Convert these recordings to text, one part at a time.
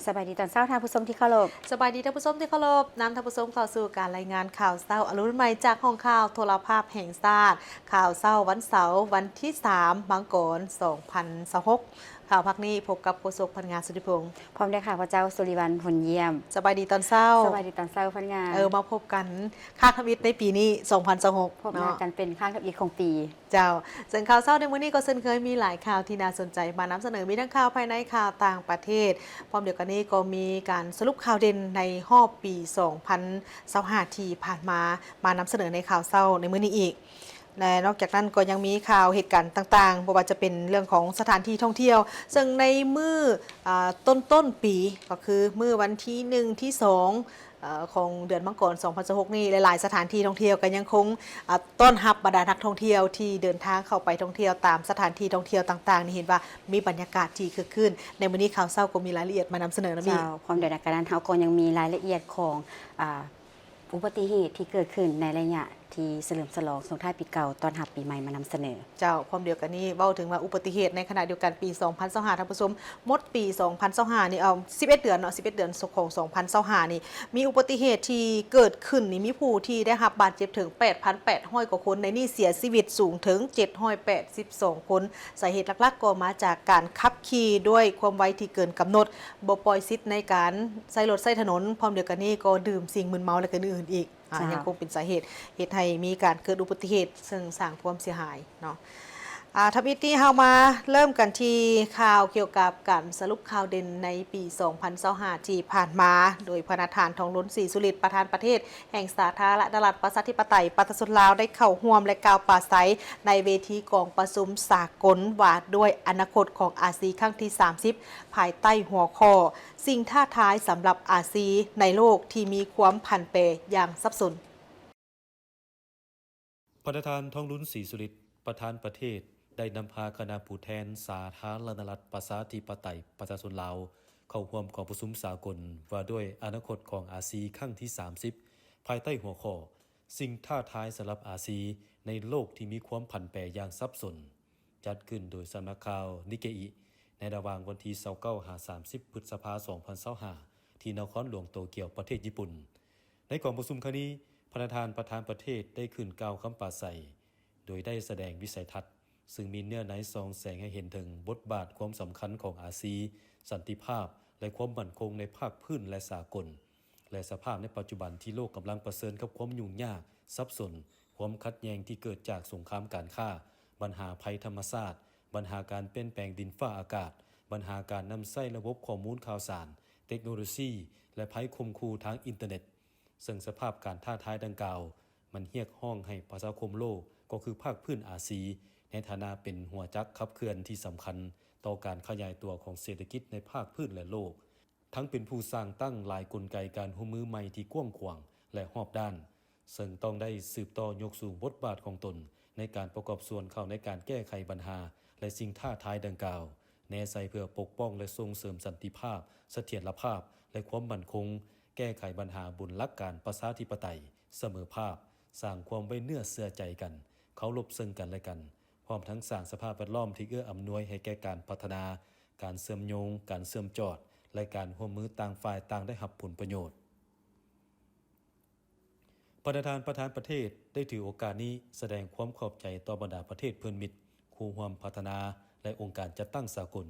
ສະບາຍດີຕອນເຊົ້າທ່ານຜູ້ຊົມທີ່ເຄົາລົບ. ສະບາຍດີທ່ານຜູ້ຊົມທີ່ເຄົາລົບ, ນຳທ່ານຜູ້ຊົມເຂົ້າສູ່ການລາຍງານຂ່າວເຊົ້າອະລຸນໃໝ່ຈາກຫ້ອງຂ່າວໂທລະພາບແຫ່ງຊາດ, ຂ່າວເຊົ້າວັນເສົາ ວັນທີສາມ ມັງກອນ ສອງພັນຊາວຫົກ. ຂ່າວພາກນີ້ພົບກັບໂຄສົກພັນງາ ສຸທິພົງ ພ້ອມດ້ວຍຂ້າພະເຈົ້າ ສຸລິວັນ ຫຸນຢ້ຽມ. ສະບາຍດີຕອນເຊົ້າ. ສະບາຍດີຕອນເຊົ້າພັນງາ. ເອີ ມາພົບກັນຄັ້ງທຳອິດໃນປີນີ້ ສອງພັນຊາວຫົກ ພົບໜ້າເນາະ ກັນເປັນຄັ້ງທຳອິດຂອງປີ. ເຈົ້າ, ເຊິ່ງຂ່າວເຊົ້າໃນມື້ນີ້ກໍເຊັ່ນເຄີຍມີຫຼາຍຂ່າວທີ່ໜ້າສົນໃຈມານຳສະເໜີ, ມີທັງຂ່າວພາຍໃນ, ຂ່າວຕ່າງປະເທດ, ພ້ອມດຽວກັນນີ້ກໍມີການສະຫຼຸບຂ່າວເດັ່ນໃນຮອບປີສອງພັນຊາວຫ້າທີ່ຜ່ານມາ ມານຳສະເໜີໃນຂ່າວເຊົ້າໃນມື້ນີ້ອີກ. ແລະ ນອກຈາກນັ້ນກໍຍັງມີຂ່າວເຫດການຕ່າງໆ, ບໍ່ວ່າຈະເປັນເລື່ອງຂອງສະຖານທີ່ທ່ອງທ່ຽວ, ເຊິ່ງໃນມື້ ອາ ຕົ້ນໆປີ ກໍຄືມື້ວັນທີໜຶ່ງ ທີສອງ ເອີ ຂອງເດືອນມັງກອນ ສອງພັນຊາວຫົກນີ້ ຫຼາຍໆສະຖານທີ່ທ່ອງທ່ຽວກໍຍັງຄົງ ອາ ຕ້ອນຮັບບັນດານັກທ່ອງທ່ຽວທີ່ເດີນທາງເຂົ້າໄປທ່ອງທ່ຽວຕາມສະຖານທີ່ທ່ອງທ່ຽວຕ່າງໆນີ້ ເຫັນວ່າມີບັນຍາກາດທີ່ຄຶກຄື້ນ. ໃນມື້ນີ້ຂ່າວເຊົ້າກໍມີລາຍລະອຽດມານຳສະເໜີນຳອີກ. ເຈົ້າ, ພ້ອມດຽວກັນນັ້ນ ເຮົາກໍຍັງມີລາຍລະອຽດຂອງ ອາ ອຸບັດຕິເຫດທີ່ເກີດຂຶ້ນໃນໄລຍະທີ່ສະເຫຼີມສະຫຼອງສົ່ງທ້າຍປີເກົ່າ ຕ້ອນຮັບປີໃໝ່ມານຳສະເໜີ. ເຈົ້າ, ພ້ອມດຽວກັນນີ້ ເວົ້າເຖິງວ່າອຸບັດຕິເຫດໃນຂະນະດຽວກັນ ປີສອງພັນຊາວຫ້າ ທ່ານຜູ້ຊົມ, ໝົດປີສອງພັນຊາວຫ້ານີ້ ເອົາ ສິບເອັດເດືອນເນາະ, ສິບເອັດເດືອນຂອງສອງພັນຊາວຫ້ານີ້ ມີອຸບັດຕິເຫດທີ່ເກີດຂຶ້ນນີ້ ມີຜູ້ທີ່ໄດ້ຮັບບາດເຈັບເຖິງ ແປດພັນແປດຮ້ອຍກວ່າຄົນ, ໃນນີ້ເສຍຊີວິດສູງເຖິງ ເຈັດຮ້ອຍແປດສິບສອງຄົນ. ສາເຫດຫຼັກໆກໍມາຈາກການຂັບຂີ່ດ້ວຍຄວາມໄວທີ່ເກີນກຳນົດ, ບໍ່ປ່ອຍສິດໃນການໃຊ້ລົດໃຊ້ຖະໜົນ, ພ້ອມດຽວກັນນີ້ກໍດື່ມສິ່ງມຶນເມົາ ແລະ ອື່ນໆອີກ. ອາ ເຈົ້າ ຍັງຄົງເປັນສາເຫດເຮັດໃຫ້ມີການເກີດອຸບັດຕິເຫດ ເຊິ່ງສ້າງຄວາມເສຍຫາຍເນາະ. ອາ ທຳອິດນີ້ເຮົາມາເລີ່ມກັນທີ່ຂ່າວກ່ຽວກັບການສະຫຼຸບຂ່າວເດັ່ນໃນປີສອງພັນຊາວຫ້າທີ່ຜ່ານມາ, ໂດຍພະນະທ່ານ ທອງລຸນ ສີສຸລິດ ປະທານປະເທດແຫ່ງສາທາລະນະລັດ ປະຊາທິປະໄຕ ປະຊາຊົນລາວ ໄດ້ເຂົ້າຮ່ວມ ແລະ ກ່າວປາໄສໃນເວທີກອງປະຊຸມສາກົນວ່າດ້ວຍອະນາຄົດຂອງອາຊີ ຄັ້ງທີສາມສິບ ພາຍໃຕ້ຫົວຂໍ້ ສິ່ງທ້າທາຍສຳລັບອາຊີໃນໂລກທີ່ມີຄວາມຜັນແປຢ່າງສັບສົນ. ພະນະທ່ານ ທອງລຸນ ສີສຸລິດ ປະທານປະເທດ ໄດ້ນຳພາຄະນະຜູ້ແທນສາທາລະນະລັດ ປະຊາທິປະໄຕ ປະຊາຊົນລາວ ເຂົ້າຮ່ວມກອງປະຊຸມສາກົນວ່າດ້ວຍອະນາຄົດຂອງອາຊີ ຄັ້ງທີສາມສິບ ພາຍໃຕ້ຫົວຂໍ້ ສິ່ງທ້າທາຍສຳລັບອາຊີໃນໂລກທີ່ມີຄວາມຜັນແປຢ່າງສັບສົນ. ຈັດຂຶ້ນໂດຍສຳນັກຂ່າວນິເກອິ ໃນລະຫວ່າງວັນທີຊາວເກົ້າຫາສາມສິບ ພຶດສະພາ ສອງພັນຊາວຫ້າ ທີ່ນະຄອນຫຼວງໂຕກຽວ ປະເທດຍີ່ປຸ່ນ. ໃນກອງປະຊຸມຄັ້ງນີ້, ພະນະທ່ານປະທານປະເທດໄດ້ຂຶ້ນກ່າວຄຳປາໄສ ໂດຍໄດ້ສະແດງວິໄສທັດ ເຊິ່ງມີເນື້ອໃນສ່ອງແສງໃຫ້ເຫັນເຖິງບົດບາດຄວາມສຳຄັນຂອງອາຊີ, ສັນຕິພາບ ແລະ ຄວາມໝັ້ນຄົງໃນພາກພື້ນ ແລະ ສາກົນ. ແລະ ສະພາບໃນປັດຈຸບັນທີ່ໂລກກຳລັງປະເຊີນກັບຄວາມຫຍຸ້ງຍາກ, ສັບສົນ, ຄວາມຂັດແຍ່ງທີ່ເກີດຈາກສົງຄາມການຄ້າ, ບັນຫາໄພທຳມະຊາດ, ບັນຫາການປ່ຽນແປງດິນຟ້າອາກາດ, ບັນຫາການນຳໃຊ້ລະບົບຂໍ້ມູນຂ່າວສານ, ເຕັກໂນໂລຊີ ແລະ ໄພຂົ່ມຂູ່ທາງອິນເຕີເນັດ. ເຊິ່ງສະພາບການທ້າທາຍດັ່ງກ່າວ ມັນຮຽກຮ້ອງໃຫ້ປະຊາຄົມໂລກ, ກໍຄືພາກພື້ນອາຊີ, ໃນຖານະເປັນຫົວຈັກຂັບເຄື່ອນທີ່ສຳຄັນຕໍ່ການຂະຫຍາຍຕົວຂອງເສດຖະກິດໃນພາກພື້ນ ແລະ ໂລກ, ທັງເປັນຜູ້ສ້າງຕັ້ງຫຼາຍກົນໄກການຮ່ວມມືໃໝ່ທີ່ກວ້າງຂວາງ ແລະ ຮອບດ້ານ, ເຊິ່ງຕ້ອງໄດ້ສືບຕໍ່ຍົກສູງບົດບາດຂອງຕົນໃນການປະກອບສ່ວນເຂົ້າໃນການແກ້ໄຂບັນຫາ ແລະ ສິ່ງທ້າທາຍດັ່ງກ່າວ, ແນໃສ່ເພື່ອປົກປ້ອງ ແລະ ສົ່ງເສີມສັນຕິພາບ, ສະຖຽນລະພາບ ແລະ ຄວາມໝັ້ນຄົງ, ແກ້ໄຂບັນຫາບົນຫຼັກການປະຊາທິປະໄຕ, ສະເໝີພາບ, ສ້າງຄວາມໄວ້ເນື້ອເຊື່ອໃຈກັນ, ເຄົາລົບເຊິ່ງກັນ ແລະ ກັນ, ພ້ອມທັງສ້າງສະພາບແວດລ້ອມທີ່ເອື້ອອຳນວຍໃຫ້ແກ່ການພັດທະນາ, ການເຊື່ອມໂຍງ, ການເຊື່ອມຈອດ ແລະ ການຮ່ວມມືຕ່າງຝ່າຍຕ່າງໄດ້ຮັບຜົນປະໂຫຍດ. ພະນະທ່ານປະທານປະເທດໄດ້ຖືໂອກາດນີ້ສະແດງຄວາມຂອບໃຈຕໍ່ບັນດາປະເທດເພື່ອນມິດ, ຄູ່ຮ່ວມພັດທະນາ ແລະ ອົງການຈັດຕັ້ງສາກົນ,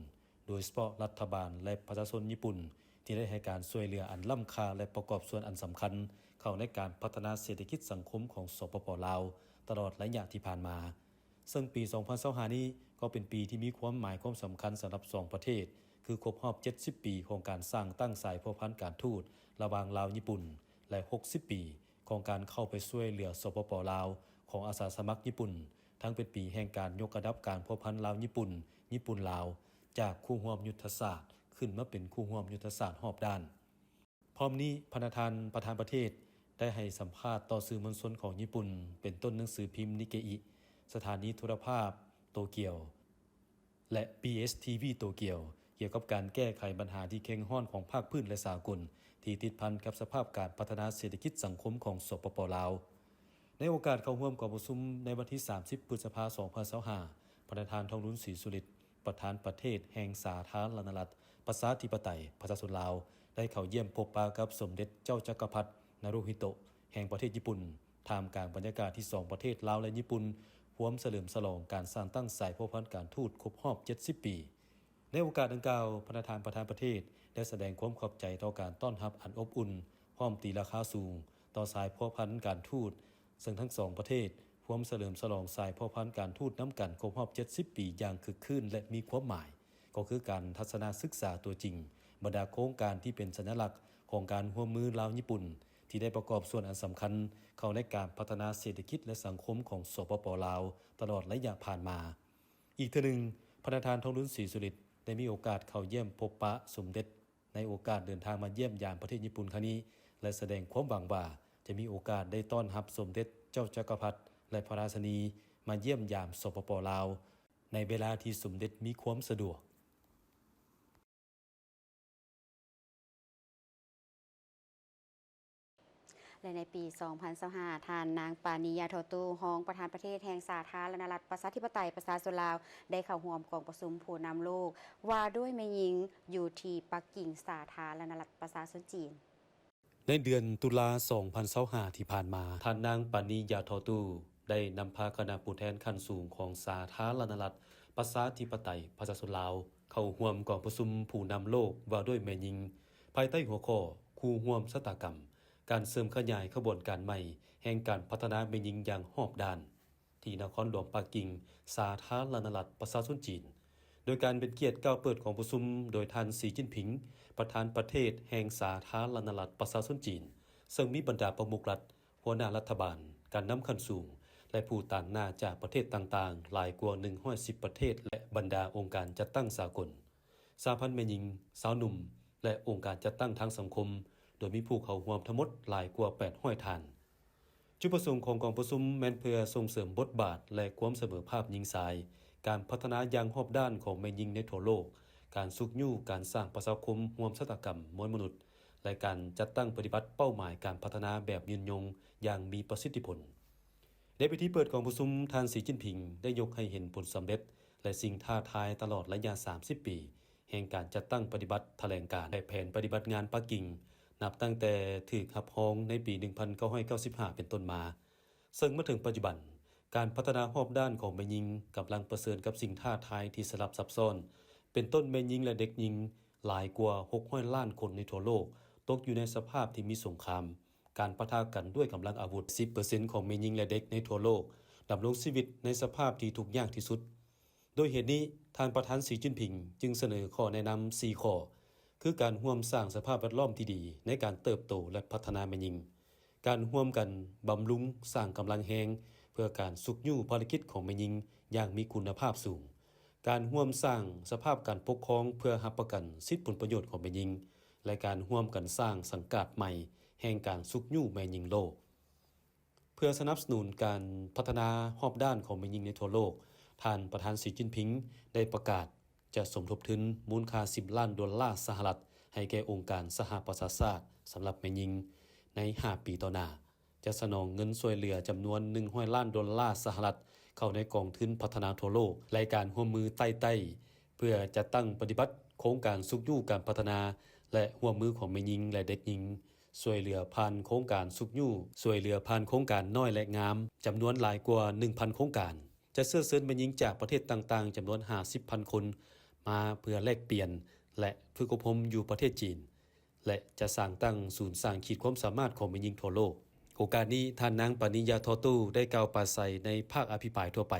ໂດຍສະເພາະລັດຖະບານ ແລະ ປະຊາຊົນຍີ່ປຸ່ນ ທີ່ໄດ້ໃຫ້ການຊ່ວຍເຫຼືອອັນລ້ຳຄ່າ ແລະ ປະກອບສ່ວນອັນສຳຄັນເຂົ້າໃນການພັດທະນາເສດຖະກິດສັງຄົມຂອງ ສປປ ລາວ ຕະຫຼອດໄລຍະທີ່ຜ່ານມາ. ເຊິ່ງປີສອງພັນຊາວຫ້ານີ້ ກໍເປັນປີທີ່ມີຄວາມໝາຍຄວາມສຳຄັນສຳລັບສອງປະເທດ, ຄືຄົບຮອບເຈັດສິບປີຂອງການສ້າງຕັ້ງສາຍພົວພັນການທູດລະຫວ່າງລາວ-ຍີ່ປຸ່ນ ແລະ ຫົກສິບປີຂອງການເຂົ້າໄປຊ່ວຍເຫຼືອ ສປປ ລາວ ຂອງອາສາສະໝັກຍີ່ປຸ່ນ, ທັງເປັນປີແຫ່ງການຍົກລະດັບການພົວພັນລາວ-ຍີ່ປຸ່ນ, ຍີ່ປຸ່ນ-ລາວ ຈາກຄູ່ຮ່ວມຍຸດທະສາດຂຶ້ນມາເປັນຄູ່ຮ່ວມຍຸດທະສາດຮອບດ້ານ. ພ້ອມນີ້, ພະນະທ່ານປະທານປະເທດໄດ້ໃຫ້ສຳພາດຕໍ່ສື່ມວນຊົນຂອງຍີ່ປຸ່ນ ເປັນຕົ້ນໜັງສືພິມນິເກອິ, ສະຖານີໂທລະພາບໂຕກຽວ ແລະ ບີເອສທີວີໂຕກຽວ ກ່ຽວກັບການແກ້ໄຂບັນຫາທີ່ເຄັ່ງຮ້ອນຂອງພາກພື້ນ ແລະ ສາກົນ ທີ່ຕິດພັນກັບສະພາບການພັດທະນາເສດຖະກິດສັງຄົມຂອງ ສປປ ລາວ. ໃນໂອກາດເຂົ້າຮ່ວມກອງປະຊຸມໃນວັນທີສາມສິບ ພຶດສະພາ ສອງພັນຊາວຫ້າ, ພະນະທ່ານ ທອງລຸນ ສີສຸລິດ ປະທານປະເທດແຫ່ງສາທາລະນະລັດ ປະຊາທິປະໄຕ ປະຊາຊົນລາວ ໄດ້ເຂົ້າຢ້ຽມພົບປະກັບສົມເດັດເຈົ້າຈັກກະພັດ ນາຣູຮິໂຕະ ແຫ່ງປະເທດຍີ່ປຸ່ນ ທ່າມກາງບັນຍາກາດທີ່ສອງປະເທດລາວ ແລະ ຍີ່ປຸ່ນ ຮ່ວມສະເຫຼີມສະຫຼອງການສ້າງຕັ້ງສາຍພົວພັນການທູດຄົບຮອບເຈັດສິບປີ. ໃນໂອກາດດັ່ງກ່າວ, ພະນະທ່ານປະທານປະເທດ ໄດ້ສະແດງຄວາມຂອບໃຈຕໍ່ການຕ້ອນຮັບອັນອົບອຸ່ນ ພ້ອມຕີລາຄາສູງຕໍ່ສາຍພົວພັນການທູດ, ເຊິ່ງທັງສອງປະເທດຮ່ວມສະເຫຼີມສະຫຼອງສາຍພົວພັນການທູດນຳກັນຄົບຮອບເຈັດສິບປີຢ່າງຄຶກຄື້ນ ແລະ ມີຄວາມໝາຍ, ກໍຄືການທັດສະນະສຶກສາຕົວຈິງ ບັນດາໂຄງການທີ່ເປັນສັນຍະລັກຂອງການຮ່ວມມືລາວຍີ່ປຸ່ນ ທີ່ໄດ້ປະກອບສ່ວນອັນສຳຄັນເຂົ້າໃນການພັດທະນາເສດຖະກິດ ແລະ ສັງຄົມຂອງ ສປປ ລາວ ຕະຫຼອດໄລຍະຜ່ານມາ. ອີກເທື່ອໜຶ່ງ, ພະນະທ່ານ ທອງລຸນ ສີສຸລິດ ໄດ້ມີໂອກາດເຂົ້າຢ້ຽມພົບປະສົມເດັດ ໃນໂອກາດເດີນທາງມາຢ້ຽມຢາມປະເທດຍີ່ປຸ່ນຄັ້ງນີ້ ແລະ ສະແດງຄວາມຫວັງວ່າຈະມີໂອກາດໄດ້ຕ້ອນຮັບສົມເດັດເຈົ້າຈັກກະພັດ ແລະ ພະລາຊິນີ ມາຢ້ຽມຢາມ ສປປ ລາວ ໃນເວລາທີ່ສົມເດັດມີຄວາມສະດວກ. ແລະ ໃນປີສອງພັນຊາວຫ້າ ທ່ານນາງ ປານີ ຢາທໍຕູ້ ຮອງປະທານປະເທດແຫ່ງສາທາລະນະລັດ ປະຊາທິປະໄຕ ປະຊາຊົນລາວ ໄດ້ເຂົ້າຮ່ວມກອງປະຊຸມຜູ້ນຳໂລກ ວ່າດ້ວຍແມ່ຍິງ ຢູ່ທີ່ປັກກິ່ງ ສາທາລະນະລັດ ປະຊາຊົນຈີນ. ໃນເດືອນຕຸລາ ສອງພັນຊາວຫ້າ ທີ່ຜ່ານມາ, ທ່ານນາງ ປານີ ຢາທໍຕູ້ ໄດ້ນຳພາຄະນະຜູ້ແທນຂັ້ນສູງຂອງສາທາລະນະລັດ ປະຊາທິປະໄຕ ປະຊາຊົນລາວ ເຂົ້າຮ່ວມກອງປະຊຸມຜູ້ນຳໂລກວ່າດ້ວຍແມ່ຍິງ ພາຍໃຕ້ຫົວຂໍ້ ຄູ່ຮ່ວມຊະຕາກຳ ການເສີມຂະຫຍາຍຂະບວນການໃໝ່ແຫ່ງການພັດທະນາແມ່ຍິງຢ່າງຮອບດ້ານ ທີ່ນະຄອນຫຼວງປັກກິ່ງ ສາທາລະນະລັດ ປະຊາຊົນຈີນ. ໂດຍການເປັນກຽດກ່າວເປີດກອງປະຊຸມໂດຍທ່ານ ສີ ຈິ້ນຜິງ ປະທານປະເທດແຫ່ງສາທາລະນະລັດ ປະຊາຊົນຈີນ, ເຊິ່ງມີບັນດາປະມຸກລັດ, ຫົວໜ້າລັດຖະບານ, ການນຳຂັ້ນສູງ ແລະ ຜູ້ຕາງໜ້າຈາກປະເທດຕ່າງໆ ຫຼາຍກວ່າໜຶ່ງຮ້ອຍສິບປະເທດ ແລະ ບັນດາອົງການຈັດຕັ້ງສາກົນ, ສະຫະພັນແມ່ຍິງ, ຊາວໜຸ່ມ ແລະ ອົງການຈັດຕັ້ງທາງສັງຄົມ, ໂດຍມີຜູ້ເຂົ້າຮ່ວມທັງໝົດຫຼາຍກວ່າແປດຮ້ອຍທ່ານ. ຈຸດປະສົງຂອງກອງປະຊຸມແມ່ນເພື່ອສົ່ງເສີມບົດບາດ ແລະ ຄວາມສະເໝີພາບຍິງຊາຍ, ການພັດທະນາຢ່າງຮອບດ້ານຂອງແມ່ຍິງໃນທົ່ວໂລກ, ການຊຸກຍູ້ການສ້າງປະຊາຄົມຮ່ວມຊະຕາກຳມວນມະນຸດ ແລະ ການຈັດຕັ້ງປະຕິບັດເປົ້າໝາຍການພັດທະນາແບບຍືນຍົງຢ່າງມີປະສິດທິຜົນ. ໃນພິທີເປີດກອງປະຊຸມ, ທ່ານ ສີ ຈິ້ນຜິງ ໄດ້ຍົກໃຫ້ເຫັນຜົນສຳເລັດ ແລະ ສິ່ງທ້າທາຍຕະຫຼອດໄລຍະສາມສິບປີ ແຫ່ງການຈັດຕັ້ງປະຕິບັດຖະແຫຼງການ ແລະ ແຜນປະຕິບັດງານປັກກິ່ງ ນັບຕັ້ງແຕ່ຖືກຮັບຮອງໃນປີໜຶ່ງພັນເກົ້າຮ້ອຍເກົ້າສິບຫ້າເປັນຕົ້ນມາ, ເຊິ່ງມາເຖິງປັດຈຸບັນ, ການພັດທະນາຮອບດ້ານຂອງແມ່ຍິງກຳລັງປະເຊີນກັບສິ່ງທ້າທາຍທີ່ສະຫຼັບຊັບຊ້ອນ, ເປັນຕົ້ນແມ່ຍິງ ແລະ ເດັກຍິງຫຼາຍກວ່າຫົກຮ້ອຍລ້ານຄົນໃນທົ່ວໂລກ ຕົກຢູ່ໃນສະພາບທີ່ມີສົງຄາມ, ການປະທະກັນດ້ວຍກຳລັງອາວຸດ, ສິບເປີເຊັນຂອງແມ່ຍິງ ແລະ ເດັກໃນທົ່ວໂລກດຳລົງຊີວິດໃນສະພາບທີ່ທຸກຍາກທີ່ສຸດ. ໂດຍເຫດນີ້, ທ່ານປະທານ ສີ ຈິ້ນຜິງ ຈຶ່ງສະເໜີຂໍ້ແນະນຳສີ່ຂໍ້, ຄືການຮ່ວມສ້າງສະພາບແວດລ້ອມທີ່ດີໃນການເຕີບໂຕ ແລະ ພັດທະນາແມ່ຍິງ, ການຮ່ວມກັນບຳລຸງສ້າງກຳລັງແຮງເພື່ອການຊຸກຍູ້ພາລະກິດຂອງແມ່ຍິງຢ່າງມີຄຸນນະພາບສູງ, ການຮ່ວມສ້າງສະພາບການປົກຄອງເພື່ອຮັບປະກັນສິດຜົນປະໂຫຍດຂອງແມ່ຍິງ ແລະ ການຮ່ວມກັນສ້າງສັງກາດໃໝ່ແຫ່ງການຊຸກຍູ້ແມ່ຍິງໂລກ. ເພື່ອສະໜັບສະໜູນການພັດທະນາຮອບດ້ານຂອງແມ່ຍິງໃນທົ່ວໂລກ, ທ່ານປະທານ ສີ ຈິ້ນຜິງ ໄດ້ປະກາດຈະສົມທົບທຶນມູນຄ່າສິບລ້ານໂດລາສະຫະລັດ ໃຫ້ແກ່ອົງການສະຫະປະຊາຊາດສຳລັບແມ່ຍິງໃນຫ້າປີຕໍ່ໜ້າ, ຈະສະໜອງເງິນຊ່ວຍເຫຼືອຈຳນວນໜຶ່ງຮ້ອຍລ້ານໂດລາສະຫະລັດເຂົ້າໃນກອງທຶນພັດທະນາທົ່ວໂລກ ແລະ ການຮ່ວມມືໃຕ້ໃຕ້ ເພື່ອຈັດຕັ້ງປະຕິບັດໂຄງການຊຸກຍູ້ການພັດທະນາ ແລະ ຮ່ວມມືຂອງແມ່ຍິງ ແລະ ເດັກຍິງ ຊ່ວຍເຫຼືອຜ່ານໂຄງການຊຸກຍູ້, ຊ່ວຍເຫຼືອຜ່ານໂຄງການນ້ອຍ ແລະ ງາມ ຈຳນວນຫຼາຍກວ່າໜຶ່ງພັນໂຄງການ, ຈະເຊື້ອເຊີນແມ່ຍິງຈາກປະເທດຕ່າງໆ ຈຳນວນຫ້າສິບພັນຄົນ ມາເພື່ອແລກປ່ຽນ ແລະ ຝຶກອົບຮົມຢູ່ປະເທດຈີນ ແລະ ຈະສ້າງຕັ້ງສູນສ້າງຂີດຄວາມສາມາດຂອງແມ່ຍິງທົ່ວໂລກ. ໂອກາດນີ້, ທ່ານນາງ ປານີ ຢາທໍຕູ້ ໄດ້ກ່າວປາໄສໃນພາກອະພິປາຍທົ່ວໄປ,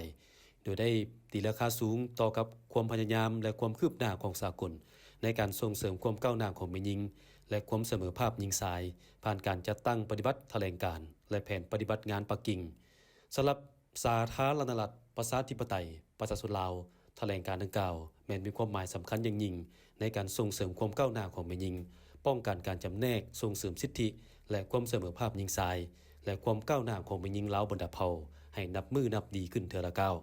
ໂດຍໄດ້ຕີລາຄາສູງຕໍ່ກັບຄວາມພະຍາຍາມ ແລະ ຄວາມຄືບໜ້າຂອງສາກົນໃນການສົ່ງເສີມຄວາມກ້າວໜ້າຂອງແມ່ຍິງ ແລະ ຄວາມສະເໝີພາບຍິງຊາຍ ຜ່ານການຈັດຕັ້ງປະຕິບັດຖະແຫຼງການ ແລະ ແຜນປະຕິບັດງານປັກກິ່ງ. ສຳລັບສາທາລະນະລັດ ປະຊາທິປະໄຕ ປະຊາຊົນລາວ, ຖະແຫຼງການດັ່ງກ່າວແມ່ນມີຄວາມໝາຍສຳຄັນຢ່າງຍິ່ງໃນການສົ່ງເສີມຄວາມກ້າວໜ້າຂອງແມ່ຍິງ, ປ້ອງກັນການຈຳແນກ, ສົ່ງເສີມສິດທິ ແລະ ຄວາມສະເໝີພາບຍິງຊາຍ ແລະ ຄວາມກ້າວໜ້າຂອງແມ່ຍິງລາວບັນດາເຜົ່າ ໃຫ້ນັບມື້ນັບດີຂຶ້ນເທື່ອລະກ້າວ.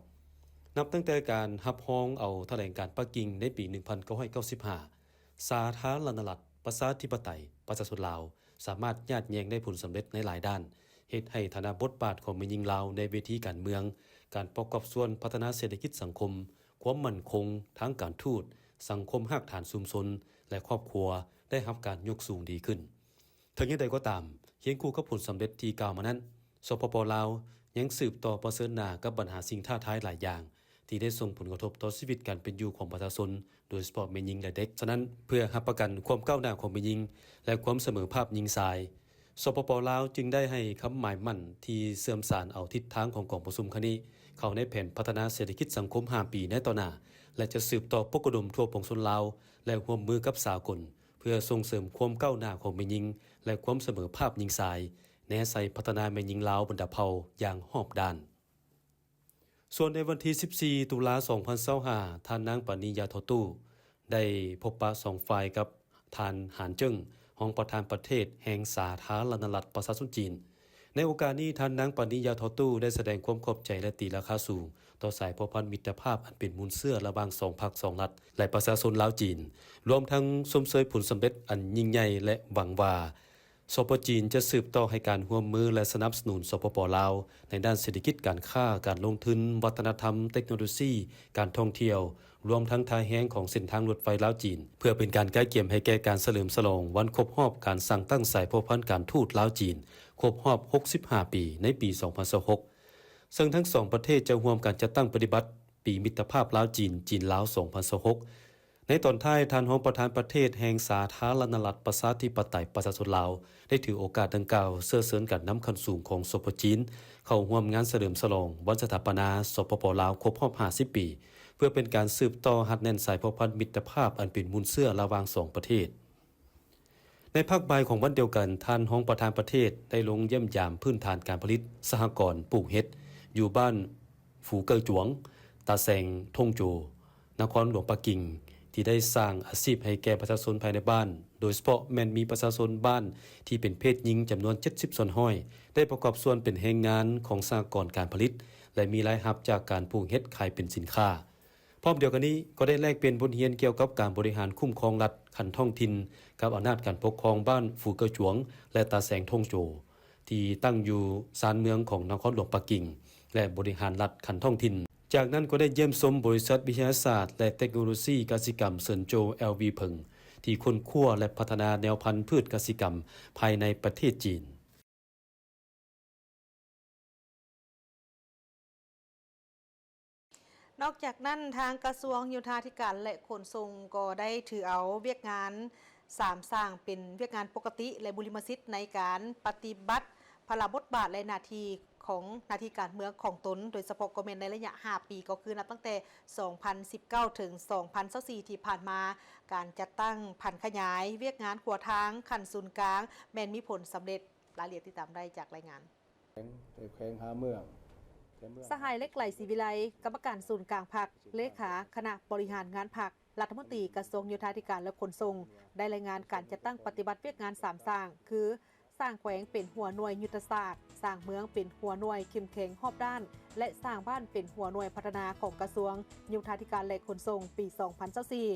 ນັບຕັ້ງແຕ່ການຮັບຮອງເອົາຖະແຫຼງການປັກກິ່ງໃນປີໜຶ່ງພັນເກົ້າຮ້ອຍເກົ້າສິບຫ້າ, ສາທາລະນະລັດ ປະຊາທິປະໄຕ ປະຊາຊົນລາວ ສາມາດຍາດແຍ່ງໄດ້ຜົນສຳເລັດໃນຫຼາຍດ້ານ, ເຮັດໃຫ້ຖານະບົດບາດຂອງແມ່ຍິງລາວໃນເວທີການເມືອງ, ການປະກອບສ່ວນພັດທະນາເສດຖະກິດສັງຄົມ, ຄວາມໝັ້ນຄົງທາງການທູດ, ສັງຄົມຮາກຖານຊຸມຊົນ ແລະ ຄອບຄົວ ໄດ້ຮັບການຍົກສູງດີຂຶ້ນ. ເຖິງຢ່າງໃດກໍຕາມ, ຄຽງຄູ່ກັບຜົນສຳເລັດທີ່ກ່າວມານັ້ນ, ສປປ ລາວ ຍັງສືບຕໍ່ປະເຊີນໜ້າກັບບັນຫາສິ່ງທ້າທາຍຫຼາຍຢ່າງ ທີ່ໄດ້ສົ່ງຜົນກະທົບຕໍ່ຊີວິດການເປັນຢູ່ຂອງປະຊາຊົນ, ໂດຍສະເພາະແມ່ຍິງ ແລະ ເດັກ. ສະນັ້ນ, ເພື່ອຮັບປະກັນຄວາມກ້າວໜ້າຂອງແມ່ຍິງ ແລະ ຄວາມສະເໝີພາບຍິງຊາຍ, ສປປ ລາວ ຈຶ່ງໄດ້ໃຫ້ຄຳໝາຍໝັ້ນທີ່ເຊື່ອມສານເອົາທິດທາງຂອງກອງປະຊຸມຄັ້ງນີ້ ເຂົ້າໃນແຜນພັດທະນາເສດຖະກິດສັງຄົມຫ້າປີໃນຕໍ່ໜ້າ ແລະ ຈະສືບຕໍ່ປົກກະດົມທົ່ວປວງຊົນລາວ ແລະ ຮ່ວມມືກັບສາກົນ ເພື່ອສົ່ງເສີມຄວາມກ້າວໜ້າຂອງແມ່ຍິງ ແລະ ຄວາມສະເໝີພາບຍິງຊາຍ, ແນໃສ່ພັດທະນາແມ່ຍິງລາວບັນດາເຜົ່າຢ່າງຮອບດ້ານ. ສ່ວນໃນວັນທີສິບສີ່ ຕຸລາ ສອງພັນຊາວຫ້າ ທ່ານນາງ ປານີ ຢາທໍ່ຕູ້ ໄດ້ພົບປະສອງຝ່າຍກັບທ່ານ ຫານ ເຈິ້ງ ຮອງປະທານປະເທດແຫ່ງສາທາລະນະລັດປະຊາຊົນຈີນ. ໃນໂອກາດນີ້, ທ່ານນາງ ປານີ ຢາທໍ່ຕູ້ ໄດ້ສະແດງຄວາມຂອບໃຈ ແລະ ຕີລາຄາສູງຕໍ່ສາຍພົວພັນມິດຕະພາບອັນເປັນມູນເຊື້ອລະຫວ່າງສອງພັກ, ສອງລັດ ແລະ ປະຊາຊົນລາວ-ຈີນ, ລວມທັງຊົມເຊີຍຜົນສຳເລັດອັນຍິ່ງໃຫຍ່ ແລະ ຫວັງວ່າ ສປ ຈີນ ຈະສືບຕໍ່ໃຫ້ການຮ່ວມມື ແລະ ສະໜັບສະໜູນ ສປປ ລາວ ໃນດ້ານເສດຖະກິດ, ການຄ້າ, ການລົງທຶນ, ວັດທະນະທຳ, ເຕັກໂນໂລຊີ, ການທ່ອງທ່ຽວ, ລວມທັງທ່າແຮງຂອງເສັ້ນທາງລົດໄຟລາວ-ຈີນ, ເພື່ອເປັນການກະກຽມໃຫ້ແກ່ການສະເຫຼີມສະຫຼອງວັນຄົບຮອບການສ້າງຕັ້ງສາຍພົວພັນການທູດລາວ-ຈີນ ຄົບຮອບຫົກສິບຫ້າປີ ໃນປີສອງພັນຊາວຫົກ ເຊິ່ງທັງສອງປະເທດຈະຮ່ວມກັນຈັດຕັ້ງປະຕິບັດປີມິດຕະພາບລາວ-ຈີນ, ຈີນ-ລາວ ສອງພັນຊາວຫົກ ໃນຕອນທ້າຍ, ທ່ານຮອງປະທານປະເທດແຫ່ງສາທາລະນະລັດປະຊາທິປະໄຕປະຊາຊົນລາວ ໄດ້ຖືໂອກາດດັ່ງກ່າວເຊື້ອເຊີນການນຳຂັ້ນສູງຂອງ ສປ ຈີນ ເຂົ້າຮ່ວມງານສະເຫຼີມສະຫຼອງວັນສະຖາປະນາ ສປປ ລາວ ຄົບຮອບຫ້າສິບປີ ເພື່ອເປັນການສືບຕໍ່ຮັດແໜ້ນສາຍພົວພັນມິດຕະພາບອັນເປັນມູນເຊື້ອລະຫວ່າງສອງປະເທດ. ໃນພາກບ່າຍຂອງວັນດຽວກັນ, ທ່ານຮອງປະທານປະເທດໄດ້ລົງຢ້ຽມຢາມພື້ນຖານການຜະລິດສະຫະກອນປູກເຫັດ ຢູ່ບ້ານຟູເກີ້ຈວງ, ຕາແສງທົ່ງໂຈ, ນະຄອນຫຼວງປັກກິ່ງ ທີ່ໄດ້ສ້າງອາຊີບໃຫ້ແກ່ປະຊາຊົນພາຍໃນບ້ານ, ໂດຍສະເພາະແມ່ນມີປະຊາຊົນບ້ານທີ່ເປັນເພດຍິງຈຳນວນເຈັດສິບສ່ວນຮ້ອຍ ໄດ້ປະກອບສ່ວນເປັນແຮງງານຂອງສະຫະກອນການຜະລິດ ແລະ ມີລາຍຮັບຈາກການປູກເຫັດຂາຍເປັນສິນຄ້າ. ພ້ອມດຽວກັນນີ້ ກໍໄດ້ແລກປ່ຽນບົດຮຽນກ່ຽວກັບການບໍລິຫານຄຸ້ມຄອງລັດຂັ້ນທ້ອງຖິ່ນ ກັບອຳນາດການປົກຄອງບ້ານຟູເກີ້ຈວງ ແລະ ຕາແສງທົ່ງໂຈ ທີ່ຕັ້ງຢູ່ຊານເມືອງຂອງນະຄອນຫຼວງປັກກິ່ງ ແລະ ບໍລິຫານລັດຂັ້ນທ້ອງຖິ່ນ. ຈາກນັ້ນກໍໄດ້ຢ້ຽມຊົມບໍລິສັດວິທະຍາສາດ ແລະ ເຕັກໂນໂລຊີກະສິກຳເຊິນໂຈ ແອລ ວີ ເຜິງ ທີ່ຄົ້ນຄວ້າ ແລະ ພັດທະນາແນວພັນພືດກະສິກຳພາຍໃນປະເທດຈີນ. ນອກຈາກນັ້ນ, ທາງກະຊວງໂຍທາທິການ ແລະ ຂົນສົ່ງ ກໍໄດ້ຖືເອົາວຽກງານສາມສ້າງເປັນວຽກງານປົກກະຕິ ແລະ ບຸລິມະສິດໃນການປະຕິບັດພາລະບົດບາດ ແລະ ໜ້າທີ່ຂອງ ໜ້າທີ່ການເມືອງຂອງຕົນ, ໂດຍສະເພາະກໍແມ່ນໃນໄລຍະຫ້າປີ, ກໍຄືນັບຕັ້ງແຕ່ສອງພັນສິບເກົ້າ ເຖິງ ສອງພັນຊາວສີ່ ທີ່ຜ່ານມາ, ການຈັດຕັ້ງຜັນຂະຫຍາຍວຽກງານຂົວທາງຂັ້ນສູນກາງ ແມ່ນມີຜົນສຳເລັດ. ລາຍລະອຽດຕິດຕາມໄດ້ຈາກລາຍງານ. ແຂວງ ແຂວງຫາເມືອງ ສະຫາຍ ເຫຼັກໄຫຼ ສີວິໄລ, ກຳມະການສູນກາງພັກ, ເລຂາຄະນະບໍລິຫານງານພັກ, ລັດຖະມົນຕີກະຊວງໂຍທາທິການ ແລະ ຂົນສົ່ງ ໄດ້ລາຍງານການຈັດຕັ້ງປະຕິບັດວຽກງານສາມສ້າງ ຄື ສ້າງແຂວງເປັນຫົວໜ່ວຍຍຸດທະສາດ, ສ້າງເມືອງເປັນຫົວໜ່ວຍເຂັ້ມແຂງຮອບດ້ານ ແລະ ສ້າງບ້ານເປັນຫົວໜ່ວຍພັດທະນາຂອງກະຊວງໂຍທາທິການ ແລະ ຂົນສົ່ງ ປີສອງພັນຊາວສີ່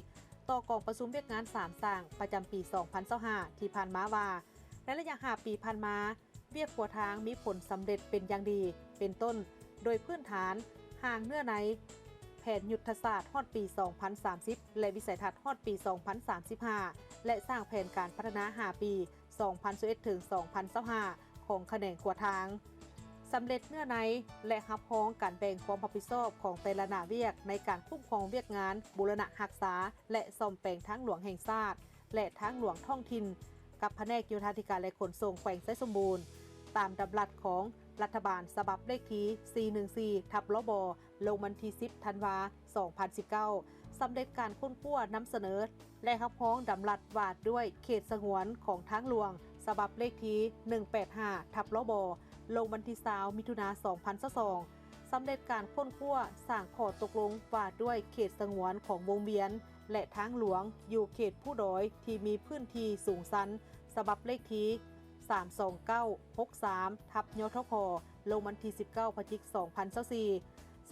ຕໍ່ກອງປະຊຸມວຽກງານສາມສ້າງປະຈຳປີສອງພັນຊາວຫ້າ ທີ່ຜ່ານມາວ່າ, ໃນໄລຍະຫ້າປີຜ່ານມາ, ວຽກຂົວທາງມີຜົນສຳເລັດເປັນຢ່າງດີ, ເປັນຕົ້ນ ໂດຍພື້ນຖານ, ຮ່າງເນື້ອໃນ, ແຜນຍຸດທະສາດຮອດປີສອງພັນສາມສິບ ແລະ ວິໄສທັດຮອດປີສອງພັນສາມສິບຫ້າ ແລະ ສ້າງແຜນການພັດທະນາຫ້າປີ ສອງພັນຊາວເອັດ ເຖິງ ສອງພັນຊາວຫ້າ ຂອງຂະແໜງຂົວທາງ, ສຳເລັດເນື້ອໃນ ແລະ ຮັບຮອງການແບ່ງຄວາມຮັບຜິດຊອບຂອງແຕ່ລະໜ້າວຽກໃນການຄຸ້ມຄອງວຽກງານບູລະນະຮັກສາ ແລະ ສ້ອມແປງທາງຫຼວງແຫ່ງຊາດ ແລະ ທາງຫຼວງທ້ອງຖິ່ນ ກັບພະແນກໂຍທາທິການ ແລະ ຂົນສົ່ງແຂວງໄຊສົມບູນ ຕາມດຳລັດຂອງລັດຖະບານ ສະບັບເລກທີສີ່ໜຶ່ງສີ່ ທັບ ລບ ລົງວັນທີສິບ ທັນວາ ສອງພັນສິບເກົ້າ, ສຳເລັດການຄົ້ນຄວ້ານຳສະເໜີ ແລະ ຮັບຮອງດຳລັດວ່າດ້ວຍເຂດສະຫງວນຂອງທາງຫຼວງ ສະບັບເລກທີໜຶ່ງແປດຫ້າ ທັບ ລບ ລົງວັນທີຊາວ ມິຖຸນາ ສອງພັນຊາວສອງ, ສຳເລັດການຄົ້ນຄວ້າສ້າງຂໍ້ຕົກລົງວ່າດ້ວຍເຂດສະຫງວນຂອງວົງວຽນ ແລະ ທາງຫຼວງຢູ່ເຂດພູດອຍທີ່ມີພື້ນທີ່ສູງຊັນ ສະບັບເລກທີສາມສອງເກົ້າ ຫົກສາມ ທັບ ຍທຂ ລົງວັນທີສິບເກົ້າ ພະຈິກ ສອງພັນຊາວສີ່,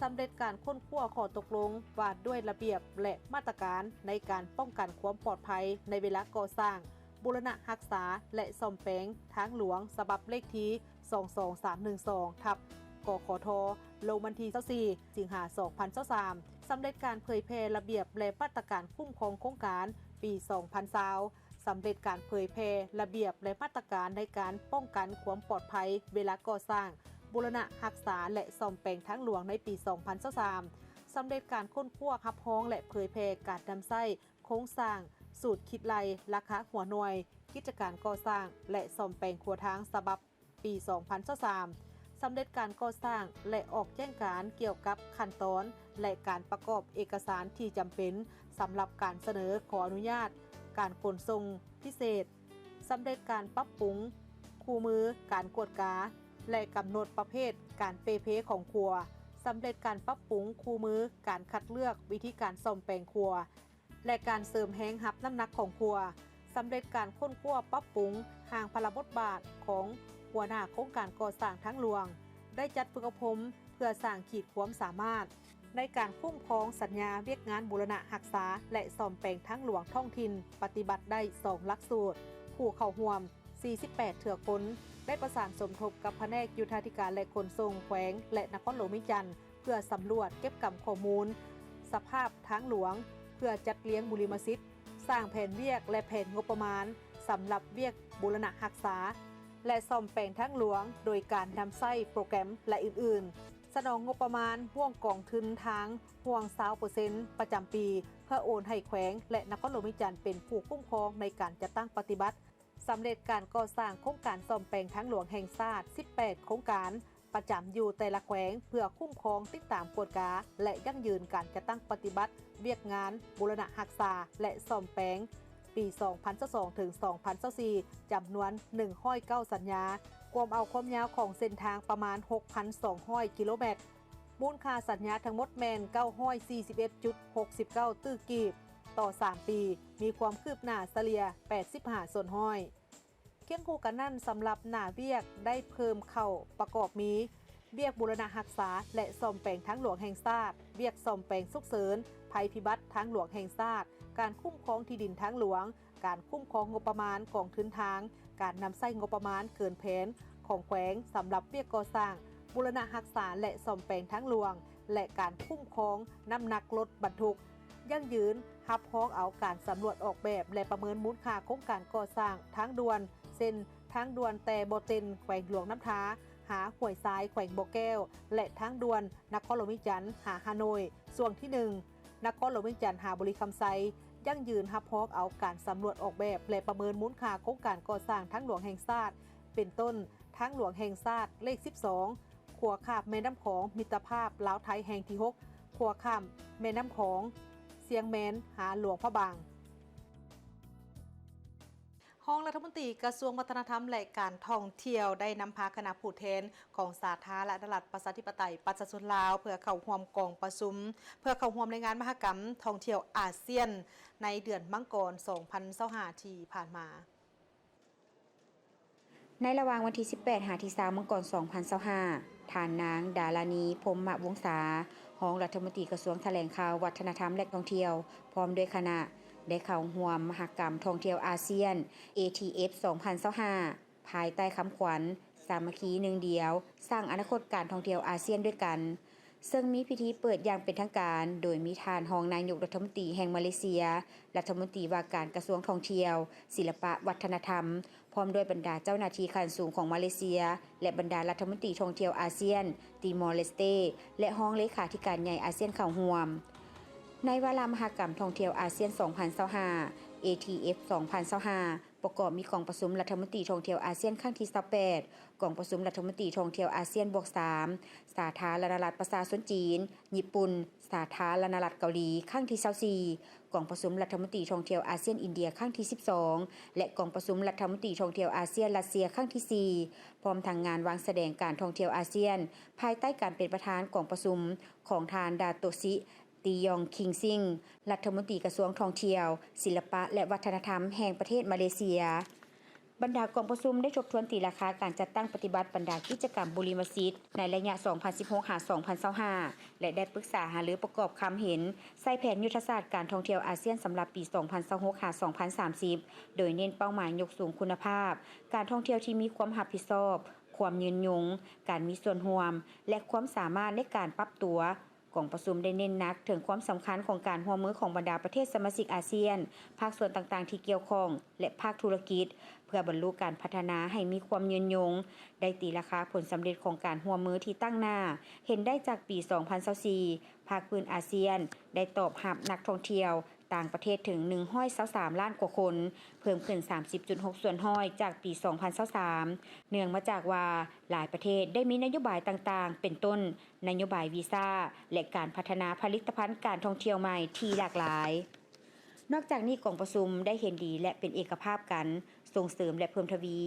ສຳເລັດການຄົ້ນຄວ້າຂໍ້ຕົກລົງວ່າດ້ວຍລະບຽບ ແລະ ມາດຕະການໃນການປ້ອງກັນຄວາມປອດໄພໃນເວລາກໍ່ສ້າງ, ບູລະນະຮັກສາ ແລະ ສ້ອມແປງທາງຫຼວງ ສະບັບເລກທີສອງສອງສາມໜຶ່ງສອງ ທັບ ກຂທ ລົງວັນທີຊາວສີ່ ສິງຫາ ສອງພັນຊາວສາມ, ສຳເລັດການເຜີຍແຜ່ລະບຽບ ແລະ ມາດຕະການຄຸ້ມຄອງໂຄງການປີສອງພັນຊາວ, ສຳເລັດການເຜີຍແຜ່ລະບຽບ ແລະ ມາດຕະການໃນການປ້ອງກັນຄວາມປອດໄພເວລາກໍ່ສ້າງ, ບູລະນະຮັກສາ ແລະ ສ້ອມແປງທາງຫຼວງໃນປີສອງພັນຊາວສາມ, ສຳເລັດການຄົ້ນຄວ້າຮັບຮອງ ແລະ ເຜີຍແຜ່ການນຳໃຊ້ໂຄງສ້າງສູດຄິດໄລ່ລາຄາຫົວໜ່ວຍກິດຈະການກໍ່ສ້າງ ແລະ ສ້ອມແປງຂົວທາງສະບັບ ປີສອງພັນຊາວສາມ, ສຳເລັດການກໍ່ສ້າງ ແລະ ອອກແຈ້ງການກ່ຽວກັບຂັ້ນຕອນ ແລະ ການປະກອບເອກະສານທີ່ຈຳເປັນສຳລັບການສະເໜີຂໍອະນຸຍາດການຂົນສົ່ງພິເສດ, ສຳເລັດການປັບປຸງຄູ່ມືການກວດກາ ແລະ ກຳນົດປະເພດການເປ່ເພຂອງຂົວ, ສຳເລັດການປັບປຸງຄູ່ມືການຄັດເລືອກວິທີການສ້ອມແປງຂົວ ແລະ ການເສີມແຮງຮັບນ້ຳໜັກຂອງຂົວ, ສຳເລັດການຄົ້ນຄວ້າປັບປຸງຮ່າງພາລະບົດບາດຂອງຫົວໜ້າໂຄງການກໍ່ສ້າງທາງຫຼວງ, ໄດ້ຈັດຝຶກອົບຮົມເພື່ອສ້າງຂີດຄວາມສາມາດໃນການຄຸ້ມຄອງສັນຍາວຽກງານບູລະນະຮັກສາ ແລະ ສ້ອມແປງທາງຫຼວງທ້ອງຖິ່ນ ປະຕິບັດໄດ້ສອງຫຼັກສູດ, ຜູ້ເຂົ້າຮ່ວມສີ່ສິບແປດເທື່ອຄົນ, ໄດ້ປະສານສົມທົບກັບພະແນກໂຍທາທິການ ແລະ ຂົນສົ່ງແຂວງ ແລະ ນະຄອນຫຼວງວຽງຈັນ ເພື່ອສຳຫຼວດເກັບກຳຂໍ້ມູນສະພາບທາງຫຼວງ, ເພື່ອຈັດລຽງບຸລິມະສິດ, ສ້າງແຜນວຽກ ແລະ ແຜນງົບປະມານສຳລັບວຽກບູລະນະຮັກສາ ແລະ ສ້ອມແປງທາງຫຼວງ ໂດຍການນຳໃຊ້ໂປຣແກຣມ ແລະ ອື່ນໆ, ສະໜອງງົບປະມານຮ່ວມກອງທຶນທາງຮ່ວງຊາວເປີເຊັນປະຈຳປີ ເພື່ອໂອນໃຫ້ແຂວງ ແລະ ນະຄອນຫຼວງວຽງຈັນເປັນຜູ້ຄຸ້ມຄອງໃນການຈັດຕັ້ງປະຕິບັດ. ສຳເລັດການກໍ່ສ້າງໂຄງການສ້ອມແປງທາງຫຼວງແຫ່ງຊາດສິບແປດໂຄງການ ປະຈຳຢູ່ແຕ່ລະແຂວງ ເພື່ອຄຸ້ມຄອງ, ຕິດຕາມ, ກວດກາ ແລະ ຢັ້ງຢືນການຈັດຕັ້ງປະຕິບັດວຽກງານບູລະນະຮັກສາ ແລະ ສ້ອມແປງ ປີສອງພັນຊາວສອງ ເຖິງ ສອງພັນຊາວສີ່ ຈຳນວນໜຶ່ງຮ້ອຍເກົ້າສັນຍາ, ກວມເອົາຄວາມຍາວຂອງເສັ້ນທາງປະມານຫົກພັນສອງຮ້ອຍກິໂລແມັດ, ມູນຄ່າສັນຍາທັງໝົດແມ່ນເກົ້າຮ້ອຍສີ່ສິບເອັດຈຸດຫົກສິບເກົ້າຕື້ກີບ ຕໍ່ສາມປີ, ມີຄວາມຄືບໜ້າສະເລ່ຍແປດສິບຫ້າສ່ວນຮ້ອຍ. ຄຽງຄູ່ກັນນັ້ນ, ສຳລັບໜ້າວຽກໄດ້ເພີ່ມເຂົ້າປະກອບມີ ວຽກບູລະນະຮັກສາ ແລະ ສ້ອມແປງທາງຫຼວງແຫ່ງຊາດ, ວຽກສ້ອມແປງສຸກເສີນ, ໄພພິບັດທາງຫຼວງແຫ່ງຊາດ, ການຄຸ້ມຄອງທີ່ດິນທາງຫຼວງ, ການຄຸ້ມຄອງງົບປະມານກອງທຶນທາງ, ການນຳໃຊ້ງົບປະມານເກີນແຜນຂອງແຂວງສຳລັບວຽກກໍ່ສ້າງ, ບູລະນະຮັກສາ ແລະ ສ້ອມແປງທາງຫຼວງ ແລະ ການຄຸ້ມຄອງນ້ຳໜັກລົດບັນທຸກ, ຢັ້ງຢືນຮັບຮອງເອົາການສຳຫຼວດອອກແບບ ແລະ ປະເມີນມູນຄ່າໂຄງການກໍ່ສ້າງທາງດ່ວນ ເຊັ່ນ ທາງດ່ວນແຕ່ບໍ່ເຕັນ ແຂວງຫຼວງນ້ຳທາ ຫາຫ້ວຍຊາຍ ແຂວງບໍ່ແກ້ວ ແລະ ທາງດ່ວນນະຄອນຫຼວງວຽງຈັນ ຫາຮ່າໂນ້ຍ ຊ່ວງທີໜຶ່ງ ນະຄອນຫຼວງວຽງຈັນ ຫາບໍລິຄຳໄຊ, ຢັ້ງຢືນຮັບຮອງເອົາການສຳຫຼວດອອກແບບ ແລະ ປະເມີນມູນຄ່າໂຄງການກໍ່ສ້າງທາງຫຼວງແຫ່ງຊາດ ເປັນຕົ້ນ ທາງຫຼວງແຫ່ງຊາດເລກສິບສອງ ຂົວຂ້າມແມ່ນ້ຳຂອງມິດຕະພາບລາວໄທແຫ່ງທີຫົກ ຂົວຂ້າມແມ່ນ້ຳຂອງ ຊຽງແມນ ຫາຫຼວງພະບາງ. ຮອງລັດຖະມົນຕີກະຊວງວັດທະນະທຳ ແລະ ການທ່ອງທ່ຽວ ໄດ້ນຳພາຄະນະຜູ້ແທນຂອງສາທາລະນະລັດ ປະຊາທິປະໄຕ ປະຊາຊົນລາວ ເພື່ອເຂົ້າຮ່ວມກອງປະຊຸມ ເພື່ອເຂົ້າຮ່ວມໃນງານມະຫະກຳທ່ອງທ່ຽວອາຊຽນ ໃນເດືອນມັງກອນ ສອງພັນຊາວຫ້າ ທີ່ຜ່ານມາ. ໃນລະຫວ່າງວັນທີສິບແປດ ຫາທີຊາວ ມັງກອນ ສອງພັນຊາວຫ້າ ທ່ານນາງ ດາລານີ ພົມມະວົງສາ ຮອງລັດຖະມົນຕີກະຊວງຖະແຫຼງຂ່າວ ວັດທະນະທຳ ແລະ ທ່ອງທ່ຽວ ພ້ອມດ້ວຍຄະນະ ໄດ້ເຂົ້າຮ່ວມມະຫະກຳທ່ອງທ່ຽວອາຊຽນ ເອທີເອັຟ ສອງພັນຊາວຫ້າ ພາຍໃຕ້ຄຳຂວັນ ສາມັກຄີໜຶ່ງດຽວ ສ້າງອະນາຄົດການທ່ອງທ່ຽວອາຊຽນດ້ວຍກັນ. ເຊິ່ງມີພິທີເປີດຢ່າງເປັນທາງການ ໂດຍມີທ່ານຮອງນາຍົກລັດຖະມົນຕີແຫ່ງມາເລເຊຍ, ລັດຖະມົນຕີວ່າການກະຊວງທ່ອງທ່ຽວ, ສິລະປະ, ວັດທະນະທຳ, ພ້ອມດ້ວຍບັນດາເຈົ້າໜ້າທີ່ຂັ້ນສູງຂອງມາເລເຊຍ ແລະ ບັນດາລັດຖະມົນຕີທ່ອງທ່ຽວອາຊຽນ, ຕີມໍເລສເຕ ແລະ ຮອງເລຂາທິການໃຫຍ່ອາຊຽນເຂົ້າຮ່ວມ. ໃນວາລະມະຫະກຳທ່ອງທ່ຽວອາຊຽນ ສອງພັນຊາວຫ້າ ເອທີເອັຟ ສອງພັນຊາວຫ້າ ປະກອບມີກອງປະຊຸມລັດຖະມົນຕີທ່ອງທ່ຽວອາຊຽນຄັ້ງທີຊາວແປດ, ກອງປະຊຸມລັດຖະມົນຕີທ່ອງທ່ຽວອາຊຽນບວກສາມ ສາທາລະນະລັດປະຊາຊົນຈີນ, ຍີ່ປຸ່ນ, ສາທາລະນະລັດເກົາຫຼີ ຄັ້ງທີຊາວສີ່, ກອງປະຊຸມລັດຖະມົນຕີທ່ອງທ່ຽວອາຊຽນອິນເດຍຄັ້ງທີສິບສອງ ແລະ ກອງປະຊຸມລັດຖະມົນຕີທ່ອງທ່ຽວອາຊຽນຣັດເຊຍຄັ້ງທີສີ່ ພ້ອມທັງງານວາງສະແດງການທ່ອງທ່ຽວອາຊຽນ ພາຍໃຕ້ການເປັນປະທານກອງປະຊຸມຂອງທ່ານ ດາໂຕະຊິ ຕີຢອງ ຄິງຊິງ ລັດຖະມົນຕີກະຊວງທ່ອງທ່ຽວ, ສິລະປະ ແລະ ວັດທະນະທຳແຫ່ງປະເທດມາເລເຊຍ. ບັນດາກອງປະຊຸມໄດ້ທົບທວນຕີລາຄາການຈັດຕັ້ງປະຕິບັດບັນດາກິດຈະກຳບຸລິມະສິດໃນໄລຍະ ສອງພັນສິບຫົກ ຫາ ສອງພັນຊາວຫ້າ ແລະ ໄດ້ປຶກສາຫາລືປະກອບຄຳເຫັນໃສ່ແຜນຍຸດທະສາດການທ່ອງທ່ຽວອາຊຽນສຳລັບປີ ສອງພັນຊາວຫົກ ຫາ ສອງພັນສາມສິບ ໂດຍເນັ້ນເປົ້າໝາຍຍົກສູງຄຸນນະພາບການທ່ອງທ່ຽວທີ່ມີຄວາມຮັບຜິດຊອບ, ຄວາມຍືນຍົງ, ການມີສ່ວນຮ່ວມ ແລະ ຄວາມສາມາດໃນການປັບຕົວ ກອງປະຊຸມໄດ້ເນັ້ນໜັກເຖິງຄວາມສຳຄັນຂອງການຮ່ວມມືຂອງບັນດາປະເທດສະມາຊິກອາຊຽນ, ພາກສ່ວນຕ່າງໆທີ່ກ່ຽວຂ້ອງ ແລະ ພາກທຸລະກິດ ເພື່ອບັນລຸການພັດທະນາໃຫ້ມີຄວາມຍືນຍົງ, ໄດ້ຕີລາຄາຜົນສຳເລັດຂອງການຮ່ວມມືທີ່ຕັ້ງໜ້າ ເຫັນໄດ້ຈາກປີສອງພັນຊາວສີ່ ພາກພື້ນອາຊຽນໄດ້ຕອບຮັບນັກທ່ອງທ່ຽວຕ່າງປະເທດເຖິງໜຶ່ງຮ້ອຍຊາວສາມລ້ານກວ່າຄົນ, ເພີ່ມຂຶ້ນສາມສິບຈຸດຫົກສ່ວນຮ້ອຍຈາກປີສອງພັນຊາວສາມ ເນື່ອງມາຈາກວ່າຫຼາຍປະເທດໄດ້ມີນະໂຍບາຍຕ່າງໆ ເປັນຕົ້ນ ນະໂຍບາຍວີຊາ ແລະ ການພັດທະນາຜະລິດຕະພັນການທ່ອງທ່ຽວໃໝ່ທີ່ຫຼາກຫຼາຍ. ນອກຈາກນີ້, ກອງປະຊຸມໄດ້ເຫັນດີ ແລະ ເປັນເອກະພາບກັນ ສົ່ງເສີມ ແລະ ເພີ່ມທະວີ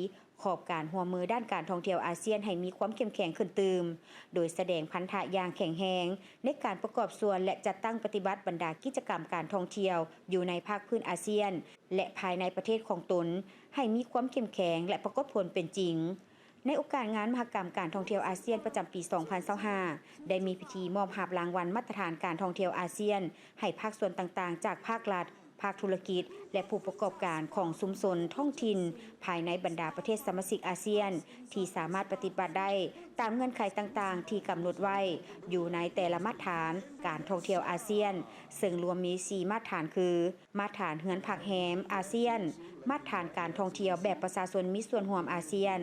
ຂອບການຮ່ວມມືດ້ານການທ່ອງທ່ຽວອາຊຽນໃຫ້ມີຄວາມເຂັ້ມແຂງຂຶ້ນຕື່ມ, ໂດຍສະແດງພັນທະຢ່າງແຂງແຮງໃນການປະກອບສ່ວນ ແລະ ຈັດຕັ້ງປະຕິບັດບັນດາກິດຈະກຳການທ່ອງທ່ຽວຢູ່ໃນພາກພື້ນອາຊຽນ ແລະ ພາຍໃນປະເທດຂອງຕົນ ໃຫ້ມີຄວາມເຂັ້ມແຂງ ແລະ ປາກົດຜົນເປັນຈິງ. ໃນໂອກາດງານມະຫະກຳການທ່ອງທ່ຽວອາຊຽນປະຈຳປີສອງພັນຊາວຫ້າ ໄດ້ມີພິທີມອບຮັບລາງວັນມາດຕະຖານການທ່ອງທ່ຽວອາຊຽນ ໃຫ້ພາກສ່ວນຕ່າງໆ ຈາກພາກລັດ, ພາກທຸລະກິດ ແລະ ຜູ້ປະກອບການຂອງຊຸມຊົນທ້ອງຖິ່ນ ພາຍໃນບັນດາປະເທດສະມາຊິກອາຊຽນ ທີ່ສາມາດປະຕິບັດໄດ້ຕາມເງື່ອນໄຂຕ່າງໆ ທີ່ກຳນົດໄວ້ຢູ່ໃນແຕ່ລະມາດຖານການທ່ອງທ່ຽວອາຊຽນ, ເຊິ່ງລວມມີສີ່ມາດຖານຄື ມາດຖານເຮືອນພັກແຮມອາຊຽນ, ມາດຖານການທ່ອງທ່ຽວແບບປະຊາຊົນມີສ່ວນຮ່ວມອາຊຽນ,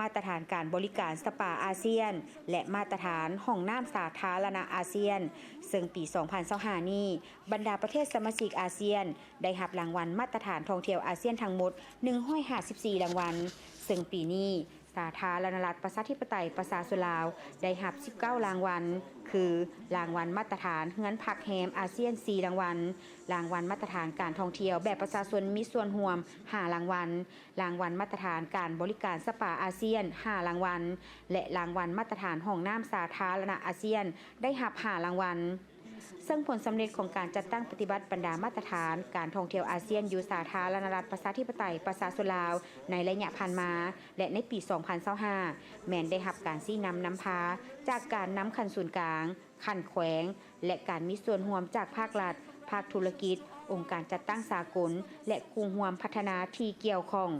ມາດຕະຖານການບໍລິການສະປາອາຊຽນ ແລະ ມາດຕະຖານຫ້ອງນ້ຳສາທາລະນະອາຊຽນ, ເຊິ່ງປີສອງພັນຊາວຫ້ານີ້ ບັນດາປະເທດສະມາຊິກອາຊຽນໄດ້ຮັບລາງວັນມາດຕະຖານທ່ອງທ່ຽວອາຊຽນທັງໝົດໜຶ່ງຮ້ອຍຫ້າສິບສີ່ລາງວັນ, ເຊິ່ງປີນີ້ ສາທາລະນະລັດປະຊາທິປະໄຕປະຊາຊົນລາວໄດ້ຮັບສິບເກົ້າລາງວັນ ຄື ລາງວັນມາດຕະຖານເຮືອນພັກແຮມອາຊຽນສີ່ລາງວັນ, ລາງວັນມາດຕະຖານການທ່ອງທ່ຽວແບບປະຊາຊົນມີສ່ວນຮ່ວມຫ້າລາງວັນ, ລາງວັນມາດຕະຖານການບໍລິການສະປາອາຊຽນຫ້າລາງວັນ ແລະ ລາງວັນມາດຕະຖານຫ້ອງນ້ຳສາທາລະນະອາຊຽນໄດ້ຮັບຫ້າລາງວັນ. ເຊິ່ງຜົນສຳເລັດຂອງການຈັດຕັ້ງປະຕິບັດບັນດາມາດຕະຖານການທ່ອງທ່ຽວອາຊຽນຢູ່ສາທາລະນະລັດປະຊາທິປະໄຕປະຊາຊົນລາວໃນໄລຍະຜ່ານມາ ແລະ ໃນປີສອງພັນຊາວຫ້າ ແມ່ນໄດ້ຮັບການຊີ້ນຳນຳພາຈາກການນຳຂັ້ນສູນກາງ, ຂັ້ນແຂວງ ແລະ ການມີສ່ວນຮ່ວມຈາກພາກລັດ, ພາກທຸລະກິດ, ອົງການຈັດຕັ້ງສາກົນ ແລະ ຄູ່ຮ່ວມພັດທະນາທີ່ກ່ຽວຂ້ອງ.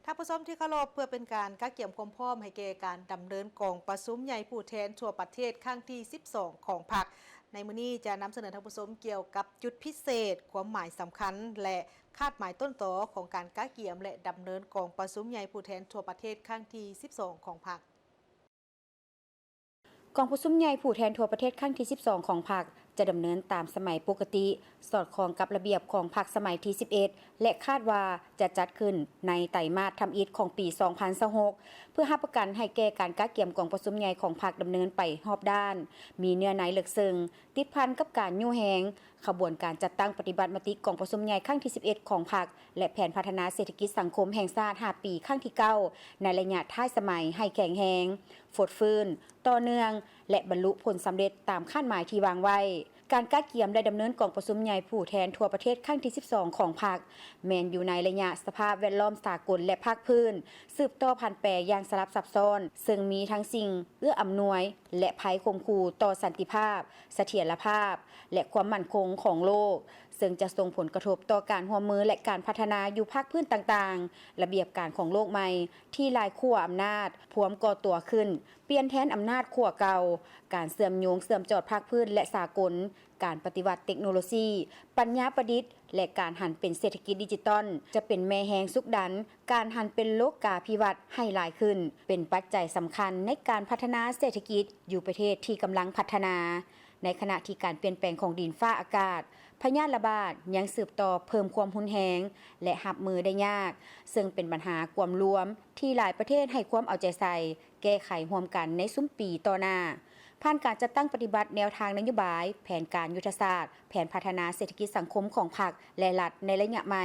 ທ່ານຜູ້ຊົມທີ່ເຄົາລົບ, ເພື່ອເປັນການກະກຽມຄວາມພ້ອມໃຫ້ແກ່ການດຳເນີນກອງປະຊຸມໃຫຍ່ຜູ້ແທນທົ່ວປະເທດຄັ້ງທີສິບສອງຂອງພັກ, ໃນມື້ນີ້ຈະນຳສະເໜີທ່ານຜູ້ຊົມກ່ຽວກັບຈຸດພິເສດ, ຄວາມໝາຍສຳຄັນ ແລະ ຄາດໝາຍຕົ້ນຕໍຂອງການກະກຽມ ແລະ ດຳເນີນກອງປະຊຸມໃຫຍ່ຜູ້ແທນທົ່ວປະເທດຄັ້ງທີສິບສອງຂອງພັກ. ກອງປະຊຸມໃຫຍ່ຜູ້ແທນທົ່ວປະເທດຄັ້ງທີສິບສອງຂອງພັກ ຈະດຳເນີນຕາມສະໄໝປົກກະຕິ, ສອດຄ່ອງກັບລະບຽບຂອງພັກສະໄໝທີສິບເອັດ ແລະ ຄາດວ່າຈະຈັດຂຶ້ນໃນໄຕມາດທຳອິດຂອງປີສອງພັນຊາວຫົກ ເພື່ອຮັບປະກັນໃຫ້ແກ່ການກະກຽມກອງປະຊຸມໃຫຍ່ຂອງພັກດຳເນີນໄປຮອບດ້ານ, ມີເນື້ອໃນເລິກເຊິ່ງ, ຕິດພັນກັບການຍູ້ແຮງ ຂະບວນການຈັດຕັ້ງປະຕິບັດມະຕິກອງປະຊຸມໃຫຍ່ຄັ້ງທີສິບເອັດຂອງພັກ ແລະ ແຜນພັດທະນາເສດຖະກິດສັງຄົມແຫ່ງຊາດຫ້າປີຄັ້ງທີເກົ້າ ໃນໄລຍະທ້າຍສະໄໝໃຫ້ແຂງແຮງ, ຟົດຟື້ນ, ຕໍ່ເນື່ອງ ແລະ ບັນລຸຜົນສຳເລັດຕາມຄາດໝາຍທີ່ວາງໄວ້. ການກະກຽມ ແລະ ດຳເນີນກອງປະຊຸມໃຫຍ່ຜູ້ແທນທົ່ວປະເທດຄັ້ງທີສິບສອງຂອງພັກ ແມ່ນຢູ່ໃນໄລຍະສະພາບແວດລ້ອມສາກົນ ແລະ ພາກພື້ນ ສືບຕໍ່ຜັນແປຢ່າງສະຫຼັບຊັບຊ້ອນ, ເຊິ່ງມີທັງສິ່ງເອື້ອອຳນວຍ ແລະ ໄພຂົ່ມຂູ່ຕໍ່ສັນຕິພາບ, ສະຖຽນລະພາບ ແລະ ຄວາມໝັ້ນຄົງຂອງໂລກ, ເຊິ່ງຈະສົ່ງຜົນກະທົບຕໍ່ການຮ່ວມມື ແລະ ການພັດທະນາຢູ່ພາກພື້ນຕ່າງໆ, ລະບຽບການຂອງໂລກໃໝ່ທີ່ຫຼາຍຂົ້ວອຳນາດພວມກໍ່ຕົວຂຶ້ນ, ປ່ຽນແທນອຳນາດຂົ້ວເກົ່າ, ການເຊື່ອມໂຍງເຊື່ອມຈອດພາກພື້ນ ແລະ ສາກົນ, ການປະຕິວັດເຕັກໂນໂລຊີ, ປັນຍາປະດິດ ແລະ ການຫັນເປັນເສດຖະກິດດິຈິຕອນ ຈະເປັນແມ່ແຮງຊຸກດັນການຫັນເປັນໂລກາພິວັດໃຫ້ຫຼາຍຂຶ້ນ, ເປັນປັດໄຈສຳຄັນໃນການພັດທະນາເສດຖະກິດຢູ່ປະເທດທີ່ກຳລັງພັດທະນາ. ໃນຂະນະທີ່ການປ່ຽນແປງຂອງດິນຟ້າອາກາດ, ພະຍາດລະບາດຍັງສືບຕໍ່ເພີ່ມຄວາມຮຸນແຮງ ແລະ ຮັບມືໄດ້ຍາກ, ເຊິ່ງເປັນບັນຫາກວມລວມທີ່ຫຼາຍປະເທດໃຫ້ຄວາມເອົາໃຈໃສ່ ແກ້ໄຂຮ່ວມກັນໃນຊຸມປີຕໍ່ໜ້າ. ຜ່ານການຈັດຕັ້ງປະຕິບັດແນວທາງນະໂຍບາຍ, ແຜນການຍຸດທະສາດ, ແຜນພັດທະນາເສດຖະກິດສັງຄົມຂອງພັກ ແລະ ລັດໃນໄລຍະໃໝ່,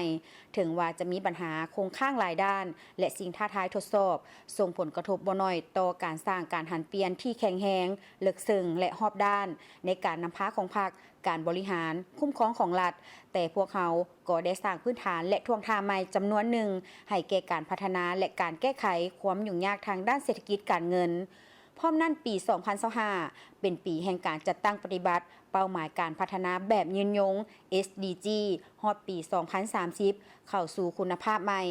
ເຖິງວ່າຈະມີບັນຫາຄົງຄ້າງຫຼາຍດ້ານ ແລະ ສິ່ງທ້າທາຍທົດສອບ, ສົ່ງຜົນກະທົບບໍ່ໜ້ອຍຕໍ່ການສ້າງການຫັນປ່ຽນທີ່ແຂງແຮງ, ເລິກເຊິ່ງ ແລະ ຮອບດ້ານໃນການນຳພາຂອງພັກ, ການບໍລິຫານ, ຄຸ້ມຄອງຂອງລັດ, ແຕ່ພວກເຮົາກໍໄດ້ສ້າງພື້ນຖານ ແລະ ທ່ວງທ່າໃໝ່ຈຳນວນໜຶ່ງໃຫ້ແກ່ການພັດທະນາ ແລະ ການແກ້ໄຂຄວາມຫຍຸ້ງຍາກທາງດ້ານເສດຖະກິດການເງິນ. ພ້ອມນັ້ນ, ປີສອງພັນຊາວຫ້າ ເປັນປີແຫ່ງການຈັດຕັ້ງປະຕິບັດເປົ້າໝາຍການພັດທະນາແບບຍືນຍົງ ເອສດີຈີ ຮອດປີສອງພັນສາມສິບ ເຂົ້າສູ່ຄຸນນະພາບໃໝ່,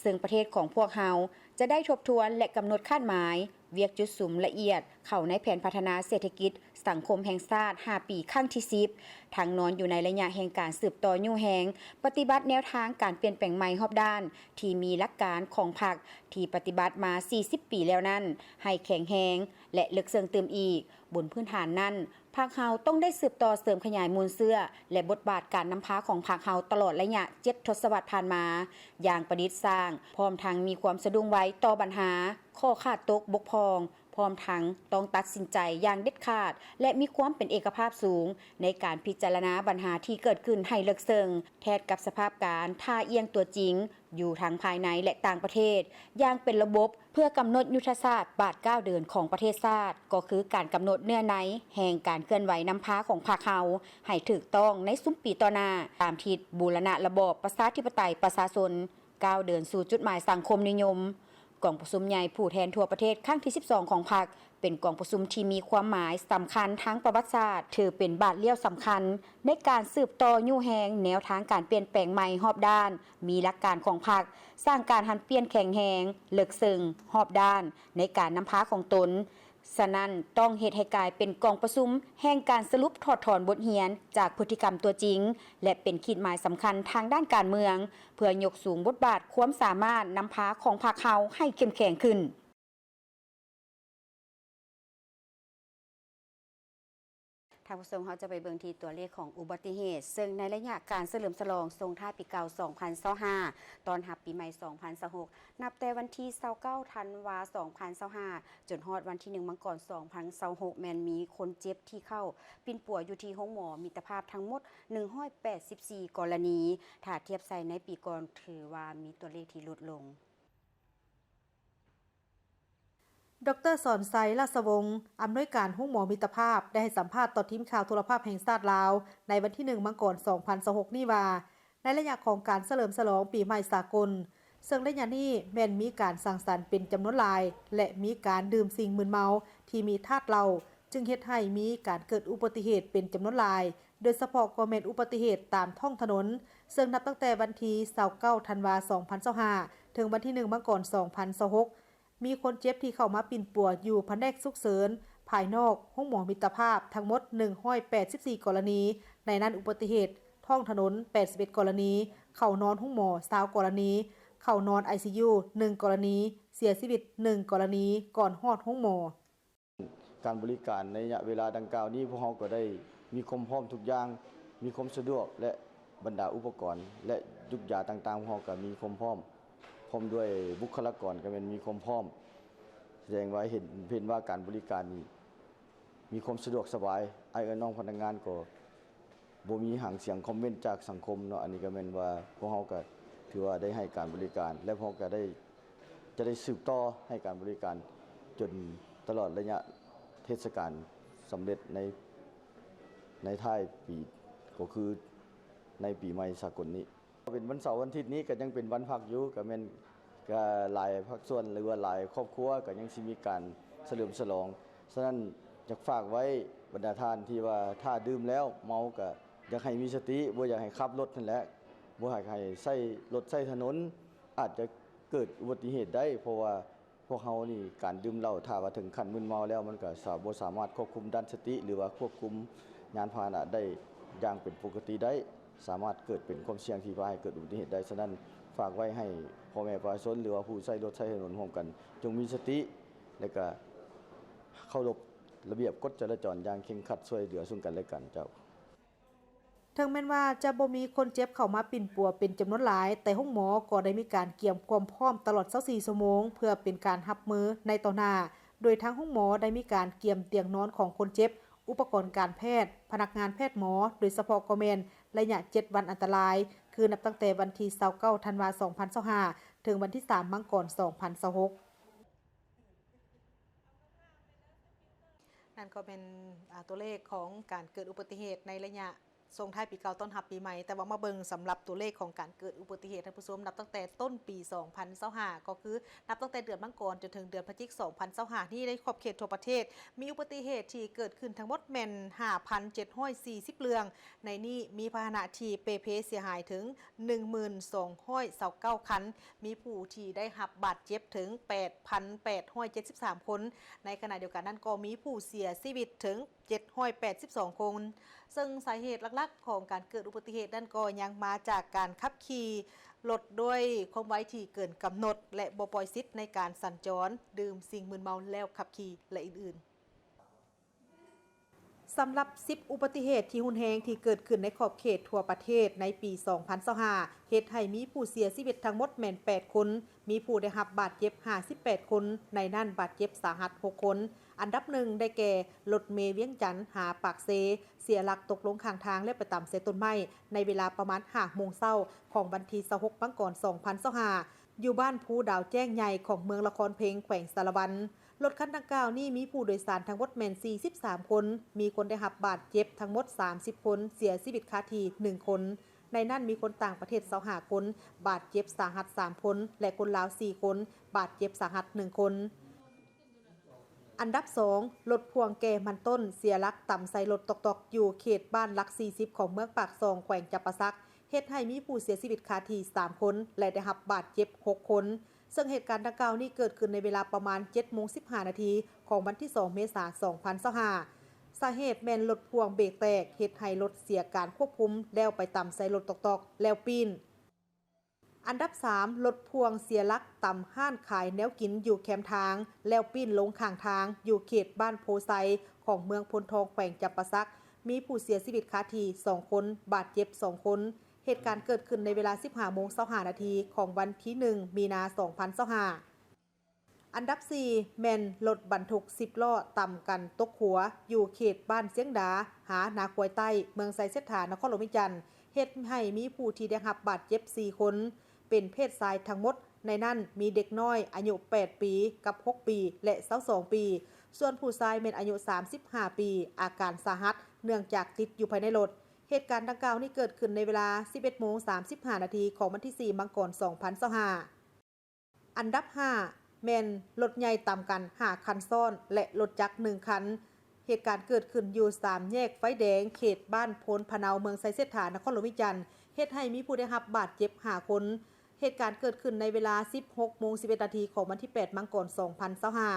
ເຊິ່ງປະເທດຂອງພວກເຮົາຈະໄດ້ທົບທວນ ແລະ ກຳນົດຄາດໝາຍ ວຽກຈຸດສຸມລະອຽດເຂົ້າໃນແຜນພັດທະນາເສດຖະກິດສັງຄົມແຫ່ງຊາດຫ້າປີຄັ້ງທີສິບ, ທັງນອນຢູ່ໃນໄລຍະແຫ່ງການສືບຕໍ່ຍູ້ແຮງປະຕິບັດແນວທາງການປ່ຽນແປງໃໝ່ຮອບດ້ານ ທີ່ມີຫຼັກການຂອງພັກທີ່ປະຕິບັດມາສີ່ສິບປີແລ້ວນັ້ນ ໃຫ້ແຂງແຮງ ແລະ ເລິກເຊິ່ງຕື່ມອີກ, ບົນພື້ນຖານນັ້ນ ພັກເຮົາຕ້ອງໄດ້ສືບຕໍ່ເສີມຂະຫຍາຍມູນເຊື້ອ ແລະ ບົດບາດການນຳພາຂອງພັກເຮົາຕະຫຼອດໄລຍະເຈັດທົດສະວັດຜ່ານມາ ຢ່າງປະດິດສ້າງ, ພ້ອມທັງມີຄວາມສະດຸ້ງໄວຕໍ່ບັນຫາ, ຂໍ້ຂາດຕົກບົກຜ່ອງ, ພ້ອມທັງຕ້ອງຕັດສິນໃຈຢ່າງເດັດຂາດ ແລະ ມີຄວາມເປັນເອກະພາບສູງ ໃນການພິຈາລະນາບັນຫາທີ່ເກີດຂຶ້ນໃຫ້ເລິກເຊິ່ງ, ແທດກັບສະພາບການທ່າອ່ຽງຕົວຈິງ ຢູ່ທັງພາຍໃນ ແລະ ຕ່າງປະເທດ ຢ່າງເປັນລະບົບ ເພື່ອກຳນົດຍຸດທະສາດບາດກ້າວເດີນຂອງປະເທດຊາດ, ກໍຄືການກຳນົດເນື້ອໃນແຫ່ງການເຄື່ອນໄຫວນຳພາຂອງພັກເຮົາ ໃຫ້ຖືກຕ້ອງໃນຊຸມປີຕໍ່ໜ້າ, ຕາມທິດບູລະນະລະບອບປະຊາທິປະໄຕປະຊາຊົນ, ກ້າວເດີນສູ່ຈຸດໝາຍສັງຄົມນິຍົມ. ກອງປະຊຸມໃຫຍ່ຜູ້ແທນທົ່ວປະເທດຄັ້ງທີສິບສອງຂອງພັກ ເປັນກອງປະຊຸມທີ່ມີຄວາມໝາຍສຳຄັນທາງປະຫວັດສາດ, ຖືເປັນບາດລ້ຽວສຳຄັນໃນການສືບຕໍ່ຍູ້ແຮງແນວທາງການປ່ຽນແປງໃໝ່ຮອບດ້ານ, ມີຫຼັກການຂອງພັກ, ສ້າງການຫັນປ່ຽນແຂງແຮງ, ເລິກເຊິ່ງ, ຮອບດ້ານໃນການນຳພາຂອງຕົນ. ສະນັ້ນ, ຕ້ອງເຮັດໃຫ້ກາຍເປັນກອງປະຊຸມແຫ່ງການສະຫຼຸບຖອດຖອນບົດຮຽນຈາກພຶດຕິກຳຕົວຈິງ ແລະ ເປັນຂີດໝາຍສຳຄັນທາງດ້ານການເມືອງ, ເພື່ອຍົກສູງບົດບາດຄວາມສາມາດນຳພາຂອງພັກເຮົາໃຫ້ເຂັ້ມແຂງຂຶ້ນ. ທ່ານຜູ້ຊົມ, ເຮົາຈະໄປເບິ່ງທີ່ຕົວເລກຂອງອຸບັດຕິເຫດ, ເຊິ່ງໃນໄລຍະການສະເຫຼີມສະຫຼອງສົ່ງທ້າຍປີເກົ່າສອງພັນຊາວຫ້າ ຕ້ອນຮັບປີໃໝ່ສອງພັນຊາວຫົກ ນັບແຕ່ວັນທີຊາວເກົ້າ ທັນວາ ສອງພັນຊາວຫ້າ ຈົນຮອດວັນທີໜຶ່ງ ມັງກອນ ສອງພັນຊາວຫົກ ແມ່ນມີຄົນເຈັບທີ່ເຂົ້າປິ່ນປົວຢູ່ທີ່ໂຮງໝໍມິດຕະພາບທັງໝົດ ໜຶ່ງຮ້ອຍແປດສິບສີ່ ກໍລະນີ, ຖ້າທຽບໃສ່ໃນປີກ່ອນ ຖືວ່າມີຕົວເລກທີ່ຫຼຸດລົງ. ດອກເຕີ ສອນໄຊ ລາຊະວົງ ອຳນວຍການໂຮງໝໍມິດຕະພາບ ໄດ້ໃຫ້ສຳພາດຕໍ່ທີມຂ່າວໂທລະພາບແຫ່ງຊາດລາວ ໃນວັນທີໜຶ່ງ ມັງກອນ ສອງພັນຊາວຫົກ ນີ້ວ່າ, ໃນໄລຍະຂອງການສະເຫຼີມສະຫຼອງປີໃໝ່ສາກົນ, ເຊິ່ງໄລຍະນີ້ແມ່ນມີການສັງສັນເປັນຈຳນວນຫຼາຍ ແລະ ມີການດື່ມສິ່ງມຶນເມົາທີ່ມີທາດເຫຼົ້າ, ຈຶ່ງເຮັດໃຫ້ມີການເກີດອຸບັດຕິເຫດເປັນຈຳນວນຫຼາຍ, ໂດຍສະເພາະກໍແມ່ນອຸບັດຕິເຫດຕາມທ້ອງຖະໜົນ, ເຊິ່ງນັບຕັ້ງແຕ່ວັນທີຊາວເກົ້າ ທັນວາ ສອງພັນຊາວຫ້າ ເຖິງວັນທີໜຶ່ງ ມັງກອນ ສອງພັນຊາວຫົກ ມີຄົນເຈັບທີ່ເຂົ້າມາປິ່ນປົວຢູ່ພະແນກສຸກເສີນພາຍນອກໂຮງໝໍມິດຕະພາບທັງໝົດ ໜຶ່ງຮ້ອຍແປດສິບສີ່ ກໍລະນີ, ໃນນັ້ນອຸບັດຕິເຫດທ້ອງຖະໜົນ ແປດສິບເອັດ ກໍລະນີ, ເຂົ້ານອນໂຮງໝໍ ຊາວ ກໍລະນີ, ເຂົ້ານອນ ໄອຊີຢູ ໜຶ່ງ ກໍລະນີ, ເສຍຊີວິດ ໜຶ່ງ ກໍລະນີ ກ່ອນຮອດໂຮງໝໍ. ການບໍລິການໃນໄລຍະເວລາດັ່ງກ່າວນີ້ ພວກເຮົາກໍໄດ້ມີຄວາມພ້ອມທຸກຢ່າງ, ມີຄວາມສະດວກ ແລະ ບັນດາອຸປະກອນ ແລະ ຢຸກຢາຕ່າງໆ ພວກເຮົາກໍມີຄວາມພ້ອມ, ພ້ອມດ້ວຍບຸກຄະລາກອນກໍແມ່ນມີຄວາມພ້ອມ, ສະແດງວ່າເຫັນ, ເຫັນວ່າການບໍລິການນີ້ມີຄວາມສະດວກສະບາຍ, ອ້າຍເອື້ອຍນ້ອງພະນັກງານກໍ ບໍ່ມີຫາງສຽງຄອມເມັນຈາກສັງຄົມເນາະ, ອັນນີ້ກໍແມ່ນວ່າພວກເຮົາກໍຖືວ່າໄດ້ໃຫ້ການບໍລິການ ແລະ ພວກເຮົາກໍໄດ້ ຈະໄດ້ສືບຕໍ່ໃຫ້ການບໍລິການຈົນຕະຫຼອດໄລຍະເທດສະການສຳເລັດໃນ ໃນທ້າຍປີ ກໍຄືໃນປີໃໝ່ສາກົນນີ້. ເປັນວັນເສົາວັນອາທິດນີ້ກໍຍັງເປັນວັນພັກຢູ່, ກໍແມ່ນ ກະຫຼາຍພາກສ່ວນ ຫຼືວ່າຫຼາຍຄອບຄົວກໍຍັງຊິມີການສະເຫຼີມສະຫຼອງ. ສະນັ້ນ ຢາກຝາກໄວ້ບັນດາທ່ານທີ່ວ່າຖ້າດື່ມແລ້ວເມົາ ກະຢາກໃຫ້ມີສະຕິ, ບໍ່ຢາກໃຫ້ຂັບລົດຫັ້ນແຫຼະ, ບໍ່ຢາກໃຫ້ໃຊ້ລົດໃຊ້ຖະໜົນ, ອາດຈະເກີດອຸບັດຕິເຫດໄດ້, ເພາະວ່າພວກເຮົານີ້ ການດື່ມເຫຼົ້າ ຖ້າວ່າເຖິງຂັ້ນມຶນເມົາແລ້ວ ມັນກະສາ, ບໍ່ສາມາດຄວບຄຸມດ້ານສະຕິ ຫຼືວ່າຄວບຄຸມຍານພາຫະນະໄດ້ຢ່າງເປັນປົກກະຕິໄດ້. ສາມາດເກີດເປັນຄວາມສ່ຽງທີ່ພາໃຫ້ເກີດອຸບັດຕິເຫດໄດ້. ສະນັ້ນ ຝາກໄວ້ໃຫ້ພໍ່ແມ່ປະຊາຊົນ ຫຼືວ່າຜູ້ໃຊ້ລົດໃຊ້ຖະໜົນຮ່ວມກັນ ຈົ່ງມີສະຕິ ແລະກະເຄົາລົບລະບຽບກົດຈະລາຈອນຢ່າງເຄັ່ງຄັດ, ຊ່ວຍເຫຼືອເຊິ່ງກັນແລະກັນ. ເຈົ້າ. ເຖິງແມ່ນວ່າຈະບໍ່ມີຄົນເຈັບເຂົ້າມາປິ່ນປົວເປັນຈຳນວນຫຼາຍ, ແຕ່ໂຮງໝໍກໍໄດ້ມີການກຽມຄວາມພ້ອມຕະຫຼອດຊາວສີ່ຊົ່ວໂມງ ເພື່ອເປັນການຮັບມືໃນຕໍ່ໜ້າ, ໂດຍທາງໂຮງໝໍໄດ້ມີການກຽມຕຽງນອນຂອງຄົນເຈັບ, ອຸປະກອນການແພດ, ພະນັກງານແພດໝໍ, ໂດຍສະເພາະກໍແມ່ນໄລຍະເຈັດວັນອັນຕະລາຍ, ຄືນັບຕັ້ງແຕ່ວັນທີຊາວເກົ້າ ທັນວາ ສອງພັນຊາວຫ້າ ເຖິງວັນທີສາມ ມັງກອນ ສອງພັນຊາວຫົກ. ນັ້ນກໍແມ່ນ ອາ ຕົວເລກຂອງການເກີດອຸບັດຕິເຫດໃນໄລຍະ ສົ່ງທ້າຍປີເກົ່າຕ້ອນຮັບປີໃໝ່, ແຕ່ວ່າມາເບິ່ງສຳລັບຕົວເລກຂອງການເກີດອຸບັດຕິເຫດ, ທ່ານຜູ້ຊົມ, ນັບຕັ້ງແຕ່ຕົ້ນປີສອງພັນຊາວຫ້າ ກໍຄືນັບຕັ້ງແຕ່ເດືອນມັງກອອນຈົນເຖິງເດືອນພະຈິກສອງພັນຊາວຫ້ານີ້, ໃນຂອບເຂດທົ່ວປະເທດ ມີອຸບັດຕິເຫດທີ່ເກີດຂຶ້ນທັງໝົດແມ່ນຫ້າພັນເຈັດຮ້ອຍສີ່ສິບເລື່ອງ. ໃນນີ້ມີພາຫະນະທີ່ເປ່ເພເສຍຫາຍເຖິງໜຶ່ງໝື່ນສອງຮ້ອຍຊາວເກົ້າຄັນ, ມີຜູ້ທີ່ໄດ້ຮັບບາດເຈັບເຖິງແປດພັນແປດຮ້ອຍເຈັດສິບສາມຄົນ. ໃນຂະນະດຽວກັນນັ້ນກໍມີຜູ້ເສຍຊີວິດເຖິງ ເຈັດຮ້ອຍແປດສິບສອງຄົນ, ເຊິ່ງສາເຫດຫຼັກໆຂອງການເກີດອຸບັດຕິເຫດນັ້ນກໍຍັງມາຈາກການຂັບຂີ່ລົດດ້ວຍຄວາມໄວທີ່ເກີນກຳນົດ ແລະ ບໍ່ປ່ອຍສິດໃນການສັນຈອນ, ດື່ມສິ່ງມຶນເມົາແລ້ວຂັບຂີ່ ແລະ ອື່ນໆ. ສຳລັບສິບອຸບັດຕິເຫດທີ່ຮຸນແຮງທີ່ເກີດຂຶ້ນໃນຂອບເຂດທົ່ວປະເທດໃນປີສອງພັນຊາວຫ້າ ເຮັດໃຫ້ມີຜູ້ເສຍຊີວິດທັງໝົດແມ່ນແປດຄົນ, ມີຜູ້ໄດ້ຮັບບາດເຈັບຫ້າສິບແປດຄົນ, ໃນນັ້ນບາດເຈັບສາຫັດຫົກຄົນ. ອັນດັບໜຶ່ງໄດ້ແກ່ ລົດເມວຽງຈັນຫາປາກເຊ ເສຍຫຼັກຕົກລົງຂ້າງທາງ ແລະ ໄປຕຳໃສ່ຕົ້ນໄມ້ ໃນເວລາປະມານຫ້າໂມງເຊົ້າຂອງວັນທີຊາວຫົກ ມັງກອນ ສອງພັນຊາວຫ້າ ຢູ່ບ້ານພູດາວແຈ້ງໃຫຍ່ຂອງເມືອງລະຄອນເພັງ ແຂວງສາລະວັນ. ລົດຄັນດັ່ງກ່າວນີ້ມີຜູ້ໂດຍສານທັງໝົດແມ່ນສີ່ສິບສາມຄົນ, ມີຄົນໄດ້ຮັບບາດເຈັບທັງໝົດສາມສິບຄົນ, ເສຍຊີວິດຄາທີ່ໜຶ່ງຄົນ. ໃນນັ້ນມີຄົນຕ່າງປະເທດຊາວຫ້າຄົນ, ບາດເຈັບສາຫັດສາມຄົນ ແລະ ຄົນລາວສີ່ຄົນ, ບາດເຈັບສາຫັດໜຶ່ງຄົນ. ອັນດັບສອງ ລົດພ່ວງແກ່ມັນຕົ້ນເສຍຫຼັກຕຳໃສ່ລົດຕອກໆ ຢູ່ເຂດບ້ານຫຼັກສີ່ສິບ ຂອງເມືອງປາກຊ່ອງ ແຂວງຈຳປາສັກ, ເຮັດໃຫ້ມີຜູ້ເສຍຊີວິດຄາທີ່ສາມຄົນ ແລະ ໄດ້ຮັບບາດເຈັບຫົກຄົນ. ເຊິ່ງເຫດການດັ່ງກ່າວນີ້ເກີດຂຶ້ນໃນເວລາປະມານເຈັດໂມງສິບຫ້ານາທີຂອງວັນທີສອງ ເມສາ ສອງພັນຊາວຫ້າ. ສາເຫດແມ່ນລົດພ່ວງເບຣກແຕກ ເຮັດໃຫ້ລົດເສຍການຄວບຄຸມ ແລ້ວໄປຕຳໃສ່ລົດຕອກໆ ແລ້ວປີ້ນ. ອັນດັບສາມ ລົດພ່ວງເສຍຫຼັກຕຳຮ້ານຂາຍແນວກິນຢູ່ແຄມທາງ ແລ້ວປີ້ນລົງຂ້າງທາງ ຢູ່ເຂດບ້ານໂພໄຊ ຂອງເມືອງໂພນທອງ ແຂວງຈຳປາສັກ, ມີຜູ້ເສຍຊີວິດຄາທີ່ສອງຄົນ, ບາດເຈັບສອງຄົນ. ເຫດການເກີດຂຶ້ນໃນເວລາສິບຫ້າໂມງຊາວຫ້ານາທີຂອງວັນທີໜຶ່ງ ມີນາ ສອງພັນຊາວຫ້າ. ອັນດັບສີ່ ແມ່ນລົດບັນທຸກສິບລໍ້ຕຳກັນຕົກຂົວ ຢູ່ເຂດບ້ານຊຽງດາ ຫານາຄວາຍໃຕ້ ເມືອງໄຊເສດຖາ ນະຄອນຫຼວງວຽງຈັນ, ເຮັດໃຫ້ມີຜູ້ທີ່ໄດ້ຮັບບາດເຈັບສີ່ຄົນ, ເປັນເພດຊາຍທັງໝົດ, ໃນນັ້ນມີເດັກນ້ອຍອາຍຸແປດປີ ກັບຫົກປີ ແລະ ຊາວສອງປີ, ສ່ວນຜູ້ຊາຍແມ່ນອາຍຸສາມສິບຫ້າປີ, ອາການສາຫັດ ເນື່ອງຈາກຕິດຢູ່ພາຍໃນລົດ. ເຫດການດັ່ງກ່າວນີ້ເກີດຂຶ້ນໃນເວລາສິບເອັດໂມງສາມສິບຫ້ານາທີຂອງວັນທີສີ່ ມັງກອນ ສອງພັນຊາວຫ້າ. ອັນດັບຫ້າ ແມ່ນລົດໃຫຍ່ຕຳກັນຫ້າຄັນຊ້ອນ ແລະ ລົດຈັກໜຶ່ງຄັນ. ເຫດການເກີດຂຶ້ນຢູ່ສາມແຍກໄຟແດງ ເຂດບ້ານໂພນພະເນົາ ເມືອງໄຊເສດຖາ ນະຄອນຫຼວງວຽງຈັນ, ເຮັດໃຫ້ມີຜູ້ໄດ້ຮັບບາດເຈັບຫ້າຄົນ. ເຫດການເກີດຂຶ້ນໃນເວລາສິບຫົກໂມງສິບເອັດນາທີຂອງວັນທີແປດ ມັງກອນ ສອງພັນຊາວຫ້າ.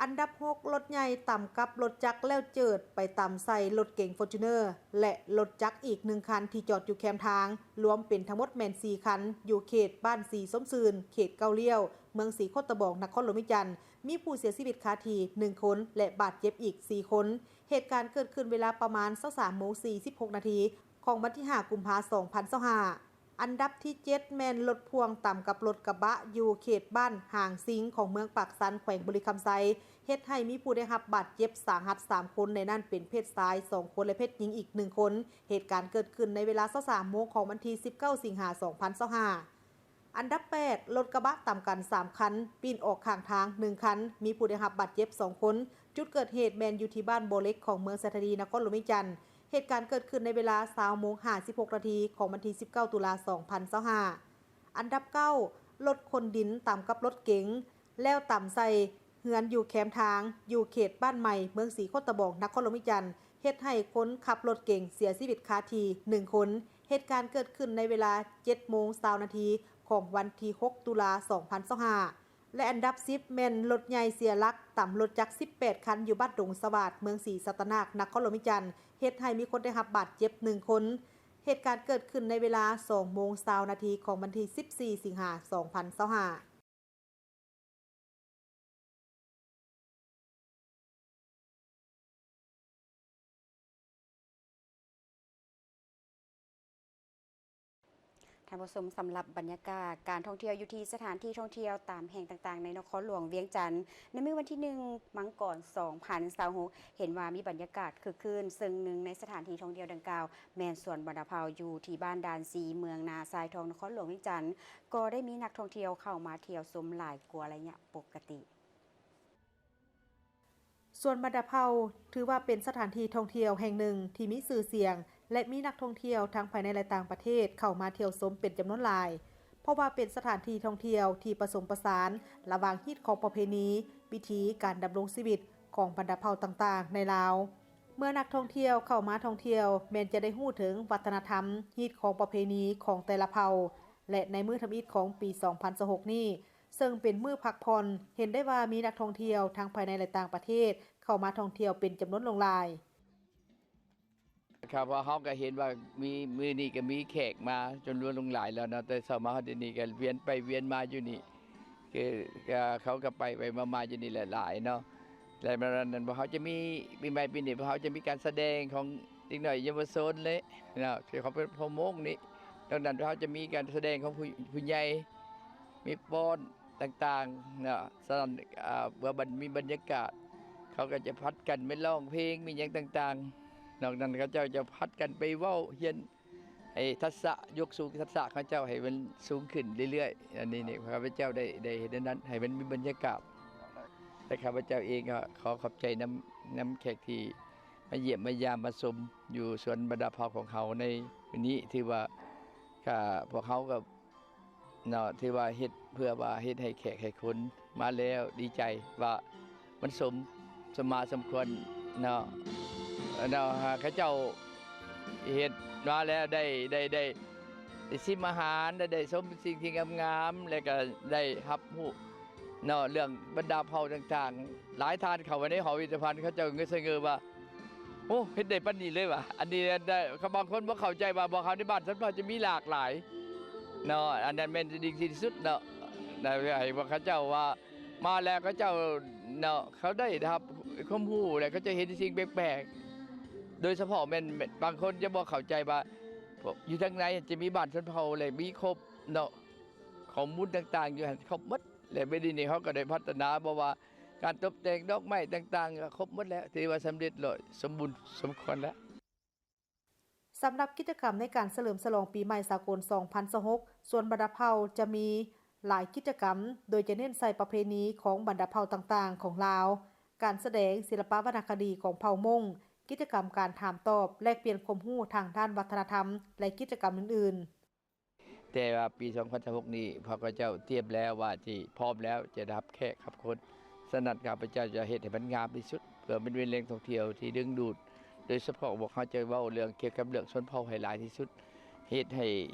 ອັນດັບຫົກ ລົດໃຫຍ່ຕຳກັບລົດຈັກແລ້ວເຈີດໄປຕຳໃສ່ລົດເກັງຟໍຈູນເນີ ແລະ ລົດຈັກອີກໜຶ່ງຄັນທີ່ຈອດຢູ່ແຄມທາງ, ລວມເປັນທັງໝົດແມ່ນສີ່ຄັນ, ຢູ່ເຂດບ້ານສີສົມຊື່ນ ເຂດເກົ້າລ້ຽວ ເມືອງສີໂຄດຕະບອງ ນະຄອນຫຼວງວຽງຈັນ, ມີຜູ້ເສຍຊີວິດຄາທີ່ໜຶ່ງຄົນ ແລະ ບາດເຈັບອີກສີ່ຄົນ. ເຫດການເກີດຂຶ້ນເວລາປະມານຊາວສາມໂມງສີ່ສິບຫົກນາທີ ຂອງວັນທີຫ້າ ກຸມພາ ສອງພັນຊາວຫ້າ. ອັນດັບທີເຈັດ ແມ່ນລົດພ່ວງຕຳກັບລົດກະບະ ຢູ່ເຂດບ້ານຫາງຊິງ ຂອງເມືອງປາກຊັນ ແຂວງບໍລິຄຳໄຊ, ເຮັດໃຫ້ມີຜູ້ໄດ້ຮັບບາດເຈັບສາຫັດສາມຄົນ, ໃນນັ້ນເປັນເພດຊາຍສອງຄົນ ແລະ ເພດຍິງອີກໜຶ່ງຄົນ. ເຫດການເກີດຂຶ້ນໃນເວລາຊາວສາມໂມງຂອງວັນທີສິບເກົ້າ ສິງຫາ ສອງພັນຊາວຫ້າ. ອັນດັບແປດ ລົດກະບະຕຳກັນສາມຄັນ, ປີ້ນອອກຂ້າງທາງໜຶ່ງຄັນ, ມີຜູ້ໄດ້ຮັບບາດເຈັບສອງຄົນ. ຈຸດເກີດເຫດແມ່ນຢູ່ທີ່ບ້ານບໍ່ເຫຼັກ ຂອງເມືອງໄຊທານີ ນະຄອນຫຼວງວຽງຈັນ. ເຫດການເກີດຂຶ້ນໃນເວລາຊາວໂມງຫ້າສິບຫົກນາທີຂອງວັນທີສິບເກົ້າ ຕຸລາ ສອງພັນຊາວຫ້າ. ອັນດັບເກົ້າ ລົດຂົນດິນຕຳກັບລົດເກັງ ແລ້ວຕຳໃສ່ເຮືອນຢູ່ແຄມທາງ ຢູ່ເຂດບ້ານໃໝ່ ເມືອງສີໂຄດຕະບອງ ນະຄອນຫຼວງວຽງຈັນ, ເຮັດໃຫ້ຄົນຂັບລົດເກັງເສຍຊີວິດຄາທີ່ໜຶ່ງຄົນ. ເຫດການເກີດຂຶ້ນໃນເວລາເຈັດໂມງຊາວນາທີຂອງວັນທີຫົກ ຕຸລາ ສອງພັນຊາວຫ້າ. ແລະ ອັນດັບສິບ ແມ່ນລົດໃຫຍ່ເສຍຫຼັກຕຳລົດຈັກສິບແປດຄັນ ຢູ່ບ້ານດົງສະຫວາດ ເມືອງສີສັດຕະນາກ ນະຄອນຫຼວງວຽງຈັນ, ເຮັດໃຫ້ມີຄົນໄດ້ຮັບບາດເຈັບໜຶ່ງຄົນ. ເຫດການເກີດຂຶ້ນໃນເວລາສອງໂມງຊາວນາທີຂອງວັນທີສິບສີ່ ສິງຫາ ສອງພັນຊາວຫ້າ. ທ່ານຜູ້ຊົມ, ສຳລັບບັນຍາກາດການທ່ອງທ່ຽວຢູ່ທີ່ສະຖານທີ່ທ່ອງທ່ຽວຕາມແຫ່ງຕ່າງໆໃນນະຄອນຫຼວງວຽງຈັນ ໃນມື້ວັນທີໜຶ່ງ ມັງກອນ ສອງພັນຊາວຫົກ ເຫັນວ່າມີບັນຍາກາດຄຶກຄື້ນ, ເຊິ່ງໜຶ່ງໃນສະຖານທີ່ທ່ອງທ່ຽວດັ່ງກ່າວ ແມ່ນສວນບັນດາເພົາ ຢູ່ທີ່ບ້ານດ່ານຊີ ເມືອງນາຊາຍທອງ ນະຄອນຫຼວງວຽງຈັນ, ກໍໄດ້ມີນັກທ່ອງທ່ຽວເຂົ້າມາທ່ຽວຊົມຫຼາຍກວ່າໄລຍະປົກກະຕິ. ສວນບັນດາເພົາ ຖືວ່າເປັນສະຖານທີ່ທ່ອງທ່ຽວແຫ່ງໜຶ່ງທີ່ມີຊື່ສຽງ ແລະ ມີນັກທ່ອງທ່ຽວທັງພາຍໃນ ແລະ ຕ່າງປະເທດເຂົ້າມາທ່ຽວຊົມເປັນຈຳນວນຫຼາຍ, ເພາະວ່າເປັນສະຖານທີ່ທ່ອງທ່ຽວທີ່ປະສົມປະສານລະຫວ່າງຮີດຄອງປະເພນີ, ວິຖີການດຳລົງຊີວິດຂອງບັນດາເຜົ່າຕ່າງໆໃນລາວ. ເມື່ອນັກທ່ອງທ່ຽວເຂົ້າມາທ່ອງທ່ຽວ ແມ່ນຈະໄດ້ຮູ້ເຖິງວັດທະນະທຳ, ຮີດຄອງປະເພນີຂອງແຕ່ລະເຜົ່າ ແລະ ໃນມື້ທຳອິດຂອງປີສອງພັນຊາວຫົກນີ້ ເຊິ່ງເປັນມື້ພັກຜ່ອນ, ເຫັນໄດ້ວ່າມີນັກທ່ອງທ່ຽວທັງພາຍໃນ ແລະ ຕ່າງປະເທດເຂົ້າມາທ່ອງທ່ຽວເປັນຈຳນວນຫຼວງຫຼາຍ. ຄັບ ເພາະເຮົາກໍເຫັນວ່າມີ ມື້ນີ້ກໍມີແຂກມາຈົນລ້ວນຫຼວງຫຼາຍແລ້ວເນາະ, ແຕ່ເຊົ້າມາຮອດດຽວນີ້ກໍວຽນໄປວຽນມາຢູ່ນີ້ ຄື ກໍເຂົາກໍໄປໄປມາມາຢູ່ນີ້ແຫຼະຫຼາຍເນາະ. ແລະ ແບບນັ້ນພວກເຮົາຈະມີ ປີໃໝ່ປີນີ້ພວກເຮົາຈະມີການສະແດງຂອງເດັກນ້ອຍເຍົາວະຊົນເລີຍເນາະ ທີ່ເຂົາເປັນພໍ່ມົ້ງນີ້. ນອກນັ້ນພວກເຮົາຈະມີການສະແດງຂອງຜູ້ ຜູ້ໃຫຍ່ ມີຟ້ອນຕ່າງໆເນາະ. ສະນັ້ນ ເອີ ເມື່ອບັນ ມີບັນຍາກາດ ເຂົາກໍຈະຜັດກັນໄປຮ້ອງເພງ ມີຫຍັງຕ່າງໆ. ນອກນັ້ນເຂົາເຈົ້າຈະຜັດກັນໄປເວົ້າ ຮຽນໃຫ້ທັກສະ ຍົກສູງທັກສະເຂົາເຈົ້າໃຫ້ມັນສູງຂຶ້ນເລື້ອຍໆ. ອັນນີ້ນີ້ ຂ້າພະເຈົ້າໄດ້ ໄດ້ເຮັດແນວນັ້ນ ໃຫ້ມັນມີບັນຍາກາດ. ແລະ ຂ້າພະເຈົ້າເອງກໍຂໍຂອບໃຈນຳ ນຳແຂກທີ່ມາຢ້ຽມມາຢາມມາຊົມຢູ່ສວນບັນດາເຜົ່າຂອງເຮົາໃນມື້ນີ້. ຖືວ່າ ກະ ພວກເຮົາກໍ ເນາະ ຖືວ່າເຮັດເພື່ອວ່າເຮັດໃຫ້ແຂກໃຫ້ຄົນມາແລ້ວດີໃຈວ່າມັນສົມ ສົມມາສົມຄວນເນາະ ເນາະ ເຂົາເຈົ້າເຮັດມາແລ້ວໄດ້ ໄດ້ ໄດ້ ໄດ້ຊິມອາຫານ ໄດ້ ໄດ້ຊົມສິ່ງທີ່ງາມໆ ແລ້ວກໍໄດ້ຮັບຮູ້ເນາະ ເລື່ອງບັນດາເຜົ່າຕ່າງໆ. ຫຼາຍທ່ານເຂົ້າໄປໃນຫໍພິພິທະພັນ ເຂົາເຈົ້າງຶດສະເງີວ່າ ໂອ້ ເຮັດໄດ້ປານນີ້ເລີຍຫວາ? ອັນນີ້ ບາງຄົນບໍ່ເຂົ້າໃຈວ່າພວກເຮົາໃນບ້ານຊຳເຜົ່າຈະມີຫຼາກຫຼາຍເນາະ, ອັນນັ້ນແມ່ນສິ່ງທີ່ດີທີ່ສຸດເນາະ. ໃຫ້ພວກເຂົາເຈົ້າວ່າມາແລ້ວເຂົາເຈົ້າເນາະ ເຂົາໄດ້ຮັບຄວາມຮູ້ ແລະ ເຂົາຈະເຫັນສິ່ງແປກໆ. ໂດຍສະເພາະແມ່ນ ບາງຄົນຈະບໍ່ເຂົ້າໃຈວ່າ ຢູ່ທາງໃນຈະມີບ້ານຊົນເຜົ່າ ແລະ ມີຄົບເນາະ, ຂໍ້ມູນຕ່າງໆຢູ່ຫັ້ນຄົບໝົດ. ແລະ ບັດນີ້ເຮົາກໍໄດ້ພັດທະນາ ບໍ່ວ່າການຕົບແຕ່ງດອກໄມ້ຕ່າງໆ ກໍຄົບໝົດແລ້ວ, ຖືວ່າສຳເລັດແລ້ວ, ສົມບູນສົມຄວນແລ້ວ. ສຳລັບກິດຈະກຳໃນການສະເຫຼີມສະຫຼອງປີໃໝ່ສາກົນສອງພັນຊາວຫົກ ສວນບັນດາເຜົ່າຈະມີຫຼາຍກິດຈະກຳ, ໂດຍຈະເນັ້ນໃສ່ປະເພນີຂອງບັນດາເຜົ່າຕ່າງໆຂອງລາວ, ການສະແດງ, ສິລະປະວັນນະຄະດີຂອງເຜົ່າມົ້ງ, ກິດຈະກຳການຖາມຕອບ, ແລກປ່ຽນຄວາມຮູ້ທາງດ້ານວັດທະນະທຳ ແລະ ກິດຈະກຳອື່ນໆ. ແຕ່ວ່າປີສອງພັນຊາວຫົກນີ້ ພວກເຂົາເຈົ້າຕຽມແລ້ວວ່າຊິພ້ອມແລ້ວ ຈະຮັບແຂກຮັບຄົນ. ສະນັ້ນ ຂ້າພະເຈົ້າຈະເຮັດໃຫ້ມັນງາມທີ່ສຸດ ເພື່ອມັນເປັນແຫຼ່ງທ່ອງທ່ຽວທີ່ດຶງດູດ, ໂດຍສະເພາະພວກເຮົາຈະເວົ້າເລື່ອງ ກ່ຽວກັບເລື່ອງຊົນເຜົ່າໃຫ້ຫຼາຍທີ່ສຸດ, ເຮັດໃຫ້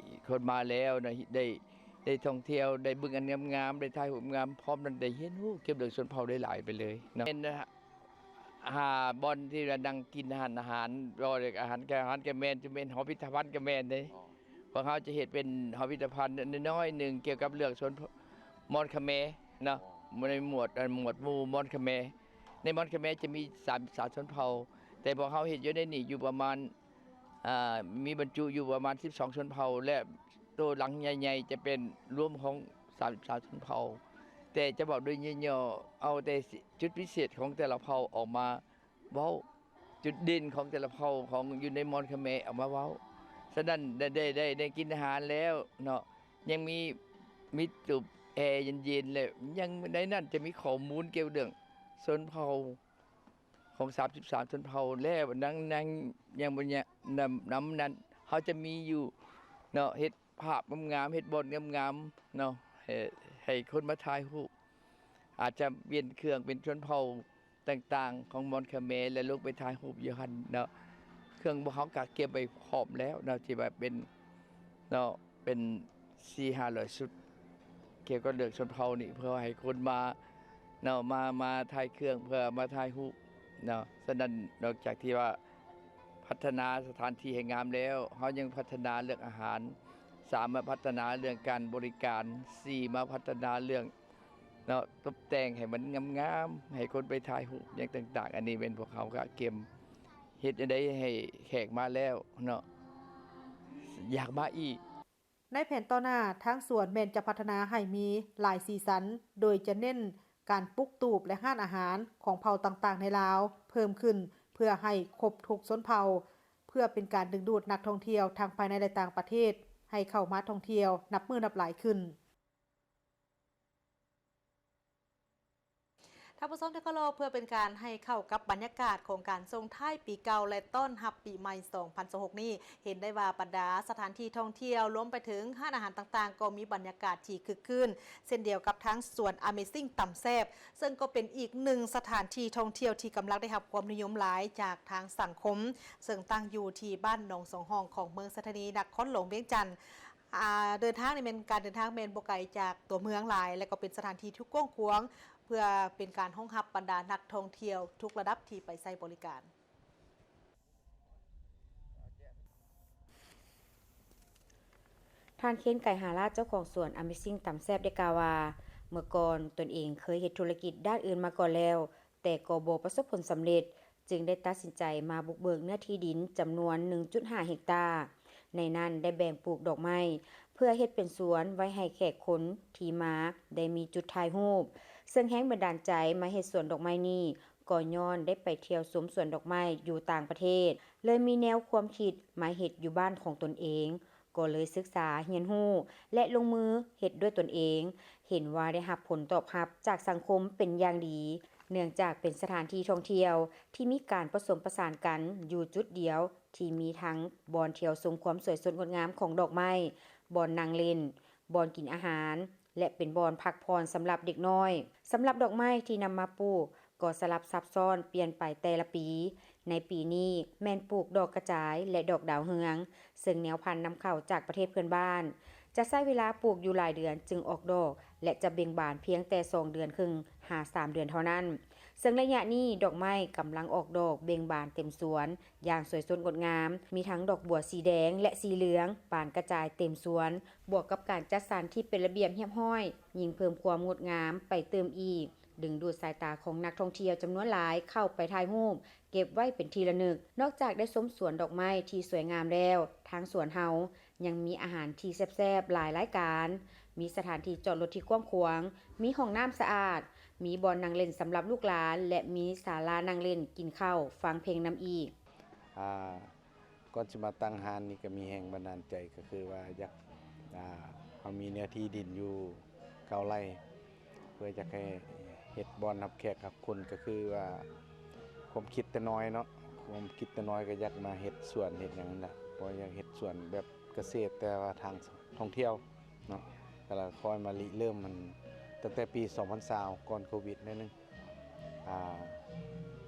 ຄົນມາແລ້ວນະ ໄດ້ ໄດ້ທ່ອງທ່ຽວ ໄດ້ເບິ່ງອັນງາມໆ ໄດ້ຖ່າຍຮູບງາມ, ພ້ອມນັ້ນໄດ້ຮຽນຮູ້ກ່ຽວເລື່ອງຊົນເຜົ່າໄດ້ຫຼາຍໄປເລີຍເນາະ. ຫາບ່ອນທີ່ວ່ານັ່ງກິນຮ້ານອາຫານ, ບໍ່ ອາຫານ ອາຫານກະແມ່ນ, ຈະແມ່ນຫໍພິພິທະພັນກະແມ່ນເດ້. ພວກເຮົາຈະເຮັດເປັນຫໍພິພິທະພັນນ້ອຍໆໜຶ່ງ ກ່ຽວກັບເລື່ອງຊົນມອນຄະແມເນາະ, ໃນໝວດ ໝວດໝູ່ມອນຄະແມ. ໃນມອນຄະແມຈະມີສາມສິບສາມຊົນເຜົ່າ, ແຕ່ພວກເຮົາເຮັດຢູ່ໃນນີ້ຢູ່ປະມານ ອ່າ ມີບັນຈຸຢູ່ປະມານສິບສອງຊົນເຜົ່າ ແລະ ໂຕຫຼັງໃຫຍ່ໆຈະເປັນລວມຂອງສາມສິບສາມຊົນເຜົ່າ, ແຕ່ຈະເວົ້າໂດຍຫຍໍ້ໆ ເອົາແຕ່ຈຸດພິເສດຂອງແຕ່ລະເຜົ່າອອກມາເວົ້າ, ຈຸດເດັ່ນຂອງແຕ່ລະເຜົ່າຂອງຢູ່ໃນມອນຄະແມເອົາມາເວົ້າ. ສະນັ້ນ ໄດ້ ໄດ້ ໄດ້ ໄດ້ກິນອາຫານແລ້ວເນາະ, ຍັງມີ ມີຕູບແອເຢັນໆ ແລະ ຍັງໃນນັ້ນຈະມີຂໍ້ມູນກ່ຽວເລື່ອງຊົນເຜົ່າ ຂອງສາມສິບສາມຊົນເຜົ່າແລ້ວ ນຳ ນຳ ຍັງບໍ່ຍະ ນຳ ນຳນັ້ນ ເຮົາຈະມີຢູ່ເນາະ, ເຮັດພາບງາມໆ ເຮັດບ່ອນງາມໆເນາະ ໃຫ້ ໃຫ້ຄົນມາຖ່າຍຮູບ, ອາດຈະປ່ຽນເຄື່ອງເປັນຊົນເຜົ່າຕ່າງໆຂອງມອນຄະແມ ແລະ ລົງໄປຖ່າຍຮູບຢູ່ຫັ້ນເນາະ. ເຄື່ອງພວກເຮົາກະກຽມໄວ້ພ້ອມແລ້ວເນາະ ທີ່ວ່າເປັນເນາະ ເປັນສີ່ຫ້າຮ້ອຍຊຸດ ກ່ຽວກັບເລື່ອງຊົນເຜົ່ານີ້ ເພື່ອໃຫ້ຄົນມາເນາະ ມາ ມາຖ່າຍເຄື່ອງ ເພື່ອມາຖ່າຍຮູບເນາະ. ສະນັ້ນ ນອກຈາກທີ່ວ່າພັດທະນາສະຖານທີ່ໃຫ້ງາມແລ້ວ ເຮົາຍັງພັດທະນາເລື່ອງອາຫານ, ສາມາດພັດທະນາເລື່ອງການບໍລິການ, ສີ່ ມາພັດທະນາເລື່ອງເນາະ ຕົບແຕ່ງໃຫ້ມັນງາມໆ ໃຫ້ຄົນໄປຖ່າຍຮູບຫຍັງຕ່າງໆ. ອັນນີ້ແມ່ນພວກເຮົາກະກຽມເຮັດຈັ່ງໃດໃຫ້ແຂກມາແລ້ວເນາະ ຢາກມາອີກ. ໃນແຜນຕໍ່ໜ້າ, ທາງສວນແມ່ນຈະພັດທະນາໃຫ້ມີຫຼາຍສີສັນ, ໂດຍຈະເນັ້ນການປຸກຕູບ ແລະ ຮ້ານອາຫານຂອງເຜົ່າຕ່າງໆໃນລາວເພີ່ມຂຶ້ນ ເພື່ອໃຫ້ຄົບທຸກຊົນເຜົ່າ, ເພື່ອເປັນການດຶງດູດນັກທ່ອງທ່ຽວທັງພາຍໃນ ແລະ ຕ່າງປະເທດ ໃຫ້ເຂົ້າມາທ່ອງທ່ຽວນັບມື້ນັບຫຼາຍຂຶ້ນ. ທ ທ່ານຜູ້ຊົມທີ່ເຄົາລົບ, ເພື່ອເປັນການໃຫ້ເຂົ້າກັບບັນຍາກາດຂອງການສົ່ງທ້າຍປີເກົ່າ ແລະ ຕ້ອນຮັບປີໃໝ່ສອງພັນຊາວຫົກນີ້, ເຫັນໄດ້ວ່າບັນດາສະຖານທີ່ທ່ອງທ່ຽວ ລວມໄປເຖິງຮ້ານອາຫານຕ່າງໆ ກໍມີບັນຍາກາດທີ່ຄຶກຄື້ນ ເຊັ່ນດຽວກັບທາງສວນ Amazing ຕຳແຊບ, ເຊິ່ງກໍເປັນອີກໜຶ່ງສະຖານທີ່ທ່ອງທ່ຽວທີ່ກຳລັງໄດ້ຮັບຄວາມນິຍົມຫຼາຍຈາກທາງສັງຄົມ, ເຊິ່ງຕັ້ງຢູ່ທີ່ບ້ານໜອງສອງຫ້ອງ ຂອງເມືອງໄຊທານີ ນະຄອນຫຼວງວຽງຈັນ. ອ່າ ເດີນທາງນີ້ແມ່ນ ການເດີນທາງແມ່ນບໍ່ໄກຈາກຕົວເມືອງຫຼາຍ ແລະ ກໍເປັນສະຖານທີ່ທີ່ກວ້າງຂວາງ ເພື່ອເປັນການຮອງຮັບບັນດານັກທ່ອງທ່ຽວທຸກລະດັບທີ່ໄປໃຊ້ບໍລິການ. ທ່ານ ເຄນ ໄກຫາລາດ ເຈົ້າຂອງສວນ Amazing ຕຳແຊບ ໄດ້ກ່າວວ່າ ເມື່ອກ່ອນຕົນເອງເຄີຍເຮັດທຸລະກິດດ້ານອື່ນມາກ່ອນແລ້ວ, ແຕ່ກໍບໍ່ປະສົບຜົນສຳເລັດ, ຈຶ່ງໄດ້ຕັດສິນໃຈມາບຸກເບີກເນື້ອທີ່ດິນຈຳນວນໜຶ່ງຈຸດຫ້າເຮັກຕາ. ໃນນັ້ນໄດ້ແບ່ງປູກດອກໄມ້ ເພື່ອເຮັດເປັນສວນໄວ້ໃຫ້ແຂກຄົນທີ່ມາໄດ້ມີຈຸດຖ່າຍຮູບ, ເຊິ່ງແຮງບັນດານໃຈມາເຮັດສວນດອກໄມ້ນີ້ ກໍຍ້ອນໄດ້ໄປທ່ຽວຊົມສວນດອກໄມ້ຢູ່ຕ່າງປະເທດ, ເລີຍມີແນວຄວາມຄິດມາເຮັດຢູ່ບ້ານຂອງຕົນເອງ. ກໍເລີຍສຶກສາຮຽນຮູ້ ແລະ ລົງມືເຮັດດ້ວຍຕົນເອງ, ເຫັນວ່າໄດ້ຮັບຜົນຕອບຮັບຈາກສັງຄົມເປັນຢ່າງດີ, ເນື່ອງຈາກເປັນສະຖານທີ່ທ່ອງທ່ຽວທີ່ມີການປະສົມປະສານກັນຢູ່ຈຸດດຽວ ທີ່ມີທັງບ່ອນທ່ຽວຊົມຄວາມສວຍສົດງົດງາມຂອງດອກໄມ້, ບ່ອນນັ່ງຫຼິ້ນ, ບ່ອນກິນອາຫານ ແລະ ເປັນບ່ອນພັກຜ່ອນສຳລັບເດັກນ້ອຍ. ສຳລັບດອກໄມ້ທີ່ນຳມາປູກ ກໍສະຫຼັບສັບຊ້ອນປ່ຽນໄປແຕ່ລະປີ. ໃນປີນີ້ແມ່ນປູກດອກກະຈາຍ ແລະ ດອກດາວເຮືອງ, ເຊິ່ງແນວພັນນຳເຂົ້າຈາກປະເທດເພື່ອນບ້ານ, ຈະໃຊ້ເວລາປູກຢູ່ຫຼາຍເດືອນຈຶ່ງອອກດອກ ແລະ ຈະເບັ່ງບານພຽງແຕ່ສອງເດືອນເຄິ່ງຫາສາມເດືອນເທົ່ານັ້ນ. ເຊິ່ງໄລຍະນີ້ດອກໄມ້ກຳລັງອອກດອກເບັ່ງບານເຕັມສວນຢ່າງສວຍສົດງົດງາມ, ມີທັງດອກບົວສີແດງ ແລະ ສີເຫຼືອງບານກະຈາຍເຕັມສວນ, ບວກກັບການຈັດສັນທີ່ເປັນລະບຽບຮຽບຮ້ອຍ, ຍິ່ງເພີ່ມຄວາມງົດງາມໄປຕື່ມອີກ. ດຶງດູດສາຍຕາຂອງນັກທ່ອງທ່ຽວຈຳນວນຫຼາຍເຂົ້າໄປຖ່າຍຮູບເກັບໄວ້ເປັນທີ່ລະນຶກ. ນອກຈາກໄດ້ຊົມສວນດອກໄມ້ທີ່ສວຍງາມແລ້ວ, ທາງສວນເຮົາຍັງມີອາຫານທີ່ແຊບໆຫຼາຍລາຍການ, ມີສະຖານທີ່ຈອດລົດທີ່ກວ້າງຂວາງ, ມີຫ້ອງນ້ຳສະອາດ, ມີບ່ອນນັ່ງຫຼິ້ນສຳລັບລູກຫຼານ ແລະ ມີສາລານັ່ງຫຼິ້ນ, ກິນເຂົ້າ, ຟັງເພງນຳອີກ. ອາ ກ່ອນຊິມາຕັ້ງຮ້ານນີ້ກໍມີແຮງບັນດານໃຈ ກໍຄືວ່າຢາກ ອ່າ ເຮົາມີເນື້ອທີ່ດິນຢູ່ເກົ້າໄຮ່ ເພື່ອຢາກໃຫ້ເຮັດບ່ອນຮັບແຂກຮັບຄົນ ກໍຄືວ່າຄວາມຄິດແຕ່ນ້ອຍເນາະ ຄວາມຄິດແຕ່ນ້ອຍກໍຢາກມາເຮັດສວນເຮັດຫຍັງນັ້ນແຫຼະ ເພາະຢາກເຮັດສວນແບບກະເສດ ແຕ່ວ່າທາງທ່ອງທ່ຽວເນາະ ກໍລະຄ່ອຍມາລິເລີ່ມມັນຕັ້ງແຕ່ປີສອງພັນຊາວ ກ່ອນໂຄວິດໜ້ອຍໜຶ່ງ ອ່າ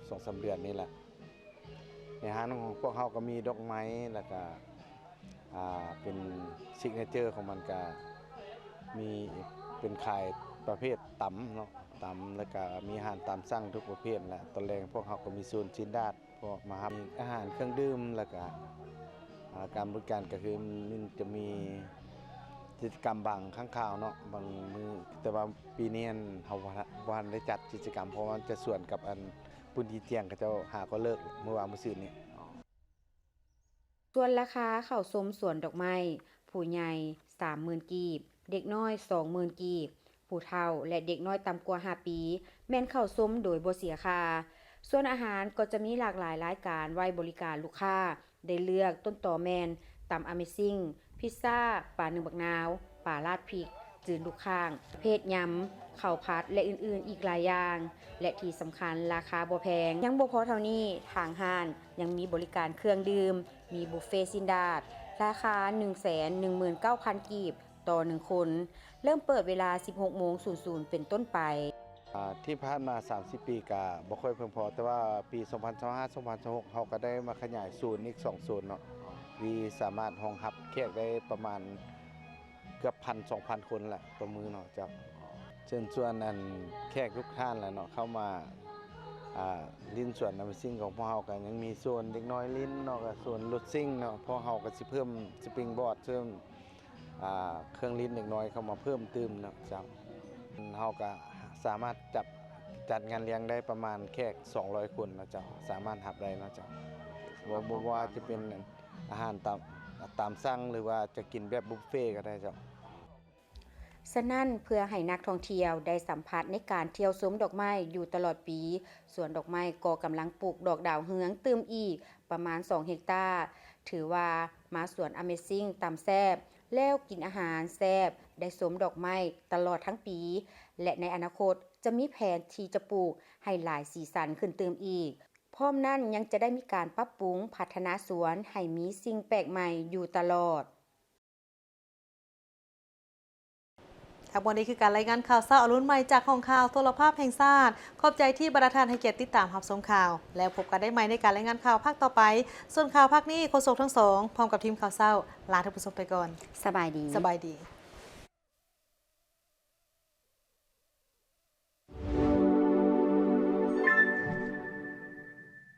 ສອງສາມເດືອນນີ້ແຫຼະ. ໃນຮ້ານຂອງພວກເຮົາກໍມີດອກໄມ້ ແລ້ວກະ ອ່າ ເປັນຊິກເນເຈີຂອງມັນກະມີເປັນຂາຍປະເພດຕຳເນາະ ຕຳ ແລ້ວກະມີອາຫານຕາມສັ່ງທຸກປະເພດແຫຼະ. ຕອນແລງພວກເຮົາກໍມີໂຊນຊີ້ນດາດ ພວກມາຮັບ ມີອາຫານເຄື່ອງດື່ມ ແລ້ວກະ ອ່າ ການບໍລິການກໍຄືມັນຈະມີກິດຈະກຳບາງຄັ້ງຄາວເນາະ ບາງມື້ ແຕ່ວ່າປີນີ້ຫັ້ນເຮົາບໍ່ ບໍ່ທັນໄດ້ຈັດກິດຈະກຳ ເພາະວ່າມັນຈະສວນກັບອັນ ປຸ້ນຈີຈຽງເຂົາເຈົ້າຫາກໍເລີກມື້ວານມື້ຊືນນີ້. ສ່ວນລາຄາເຂົ້າຊົມສວນດອກໄມ້, ຜູ້ໃຫຍ່ສາມໝື່ນກີບ, ເດັກນ້ອຍສອງໝື່ນກີບ, ຜູ້ເຖົ້າ ແລະ ເດັກນ້ອຍຕ່ຳກວ່າຫ້າປີ ແມ່ນເຂົ້າຊົມໂດຍບໍ່ເສຍຄ່າ. ສ່ວນອາຫານກໍຈະມີຫຼາກຫຼາຍລາຍການໄວ້ບໍລິການລູກຄ້າ ໄດ້ເລືອກຕົ້ນຕໍແມ່ນ ຕຳ Amazing, ພິດຊາ, ປາໜຶ້ງບັກນາວ, ປາລາດພິກ, ຈືນລູກຄ້າງ, ເພດຍຳ, ເຂົ້າຜັດ ແລະ ອື່ນໆອີກຫຼາຍຢ່າງ ແລະ ທີ່ສຳຄັນລາຄາບໍ່ແພງ. ຍັງບໍ່ພໍເທົ່ານີ້, ທາງຮ້ານຍັງມີບໍລິການເຄື່ອງດື່ມ, ມີບຸບເຟຊີ້ນດາດ ລາຄາໜຶ່ງແສນໜຶ່ງໝື່ນເກົ້າພັນກີບຕໍ່ໜຶ່ງຄົນ, ເລີ່ມເປີດເວລາສິບຫົກໂມງສູນສູນເປັນຕົ້ນໄປ. ອ່າ ທີ່ຜ່ານມາສາມສິບປີກະບໍ່ຄ່ອຍພຽງພໍ, ແຕ່ວ່າປີສອງພັນຊາວຫ້າ ສອງພັນຊາວຫົກ ເຮົາກະໄດ້ມາຂະຫຍາຍໂຊນອີກສອງໂຊນເນາະ ທີ່ສາມາດຮອງຮັບແຂກໄດ້ປະມານເກືອບພັນ ສອງພັນຄົນແຫຼະຕໍ່ມື້ເນາະເຈົ້າ. ເຊີນຊວນອັນແຂກທຸກທ່ານແຫຼະເນາະ ເຂົ້າມາ ອ່າ ຫຼິ້ນສວນ Amazing ຂອງພວກເຮົາ ກະຍັງມີໂຊນເດັກນ້ອຍຫຼິ້ນເນາະ ກະໂຊນລົດຊິ່ງເນາະ ພວກເຮົາກະຊິເພີ່ມ springboard ເພີ່ມ ອ່າ ເຄື່ອງຫຼິ້ນເດັກນ້ອຍເຂົ້າມາເພີ່ມຕື່ມເນາະເຈົ້າ. ເຮົາກະສາມາດຈັດ ຈັດງານລ້ຽງໄດ້ປະມານແຂກສອງຮ້ອຍຄົນເນາະເຈົ້າ ສາມາດຮັບໄດ້ເນາະເຈົ້າ. ບໍ່ ບໍ່ວ່າຈະເປັນອາຫານຕາມ ຕາມສັ່ງ ຫຼືວ່າຈະກິນແບບບຸບເຟກະໄດ້ເຈົ້າ. ສະນັ້ນ ເພື່ອໃຫ້ນັກທ່ອງທ່ຽວໄດ້ສຳຜັດໃນການທ່ຽວຊົມດອກໄມ້ຢູ່ຕະຫຼອດປີ, ສວນດອກໄມ້ກໍກຳລັງປູກດອກດາວເຮືອງຕື່ມອີກປະມານສອງເຮັກຕາ. ຖືວ່າມາສວນ Amazing ຕຳແຊບ ແລ້ວກິນອາຫານແຊບ, ໄດ້ຊົມດອກໄມ້ຕະຫຼອດທັງປີ ແລະ ໃນອະນາຄົດຈະມີແຜນທີ່ຈະປູກໃຫ້ຫຼາຍສີສັນຂຶ້ນຕື່ມອີກ. ພ້ອມນັ້ນຍັງຈະໄດ້ມີການປັບປຸງພັດທະນາສວນໃຫ້ມີສິ່ງແປກໃໝ່ຢູ່ຕະຫຼອດ. ທັງໝົດນີ້ຄືການລາຍງານຂ່າວເຊົ້າອະລຸນໃໝ່ຈາກຫ້ອງຂ່າວໂທລະພາບແຫ່ງຊາດ. ຂອບໃຈທີ່ບັນດາທ່ານໃຫ້ກຽດຕິດຕາມຮັບຊົມຂ່າວ. ແລ້ວພົບກັນໄດ້ໃໝ່ໃນການລາຍງານຂ່າວພາກຕໍ່ໄປ. ສ່ວນຂ່າວພາກນີ້ ໂຄສົກທັງສອງ ພ້ອມກັບທີມຂ່າວເຊົ້າ ລາທ່ານຜູ້ຊົມໄປກ່ອນ. ສະບາຍດີ. ສະບາຍດີ.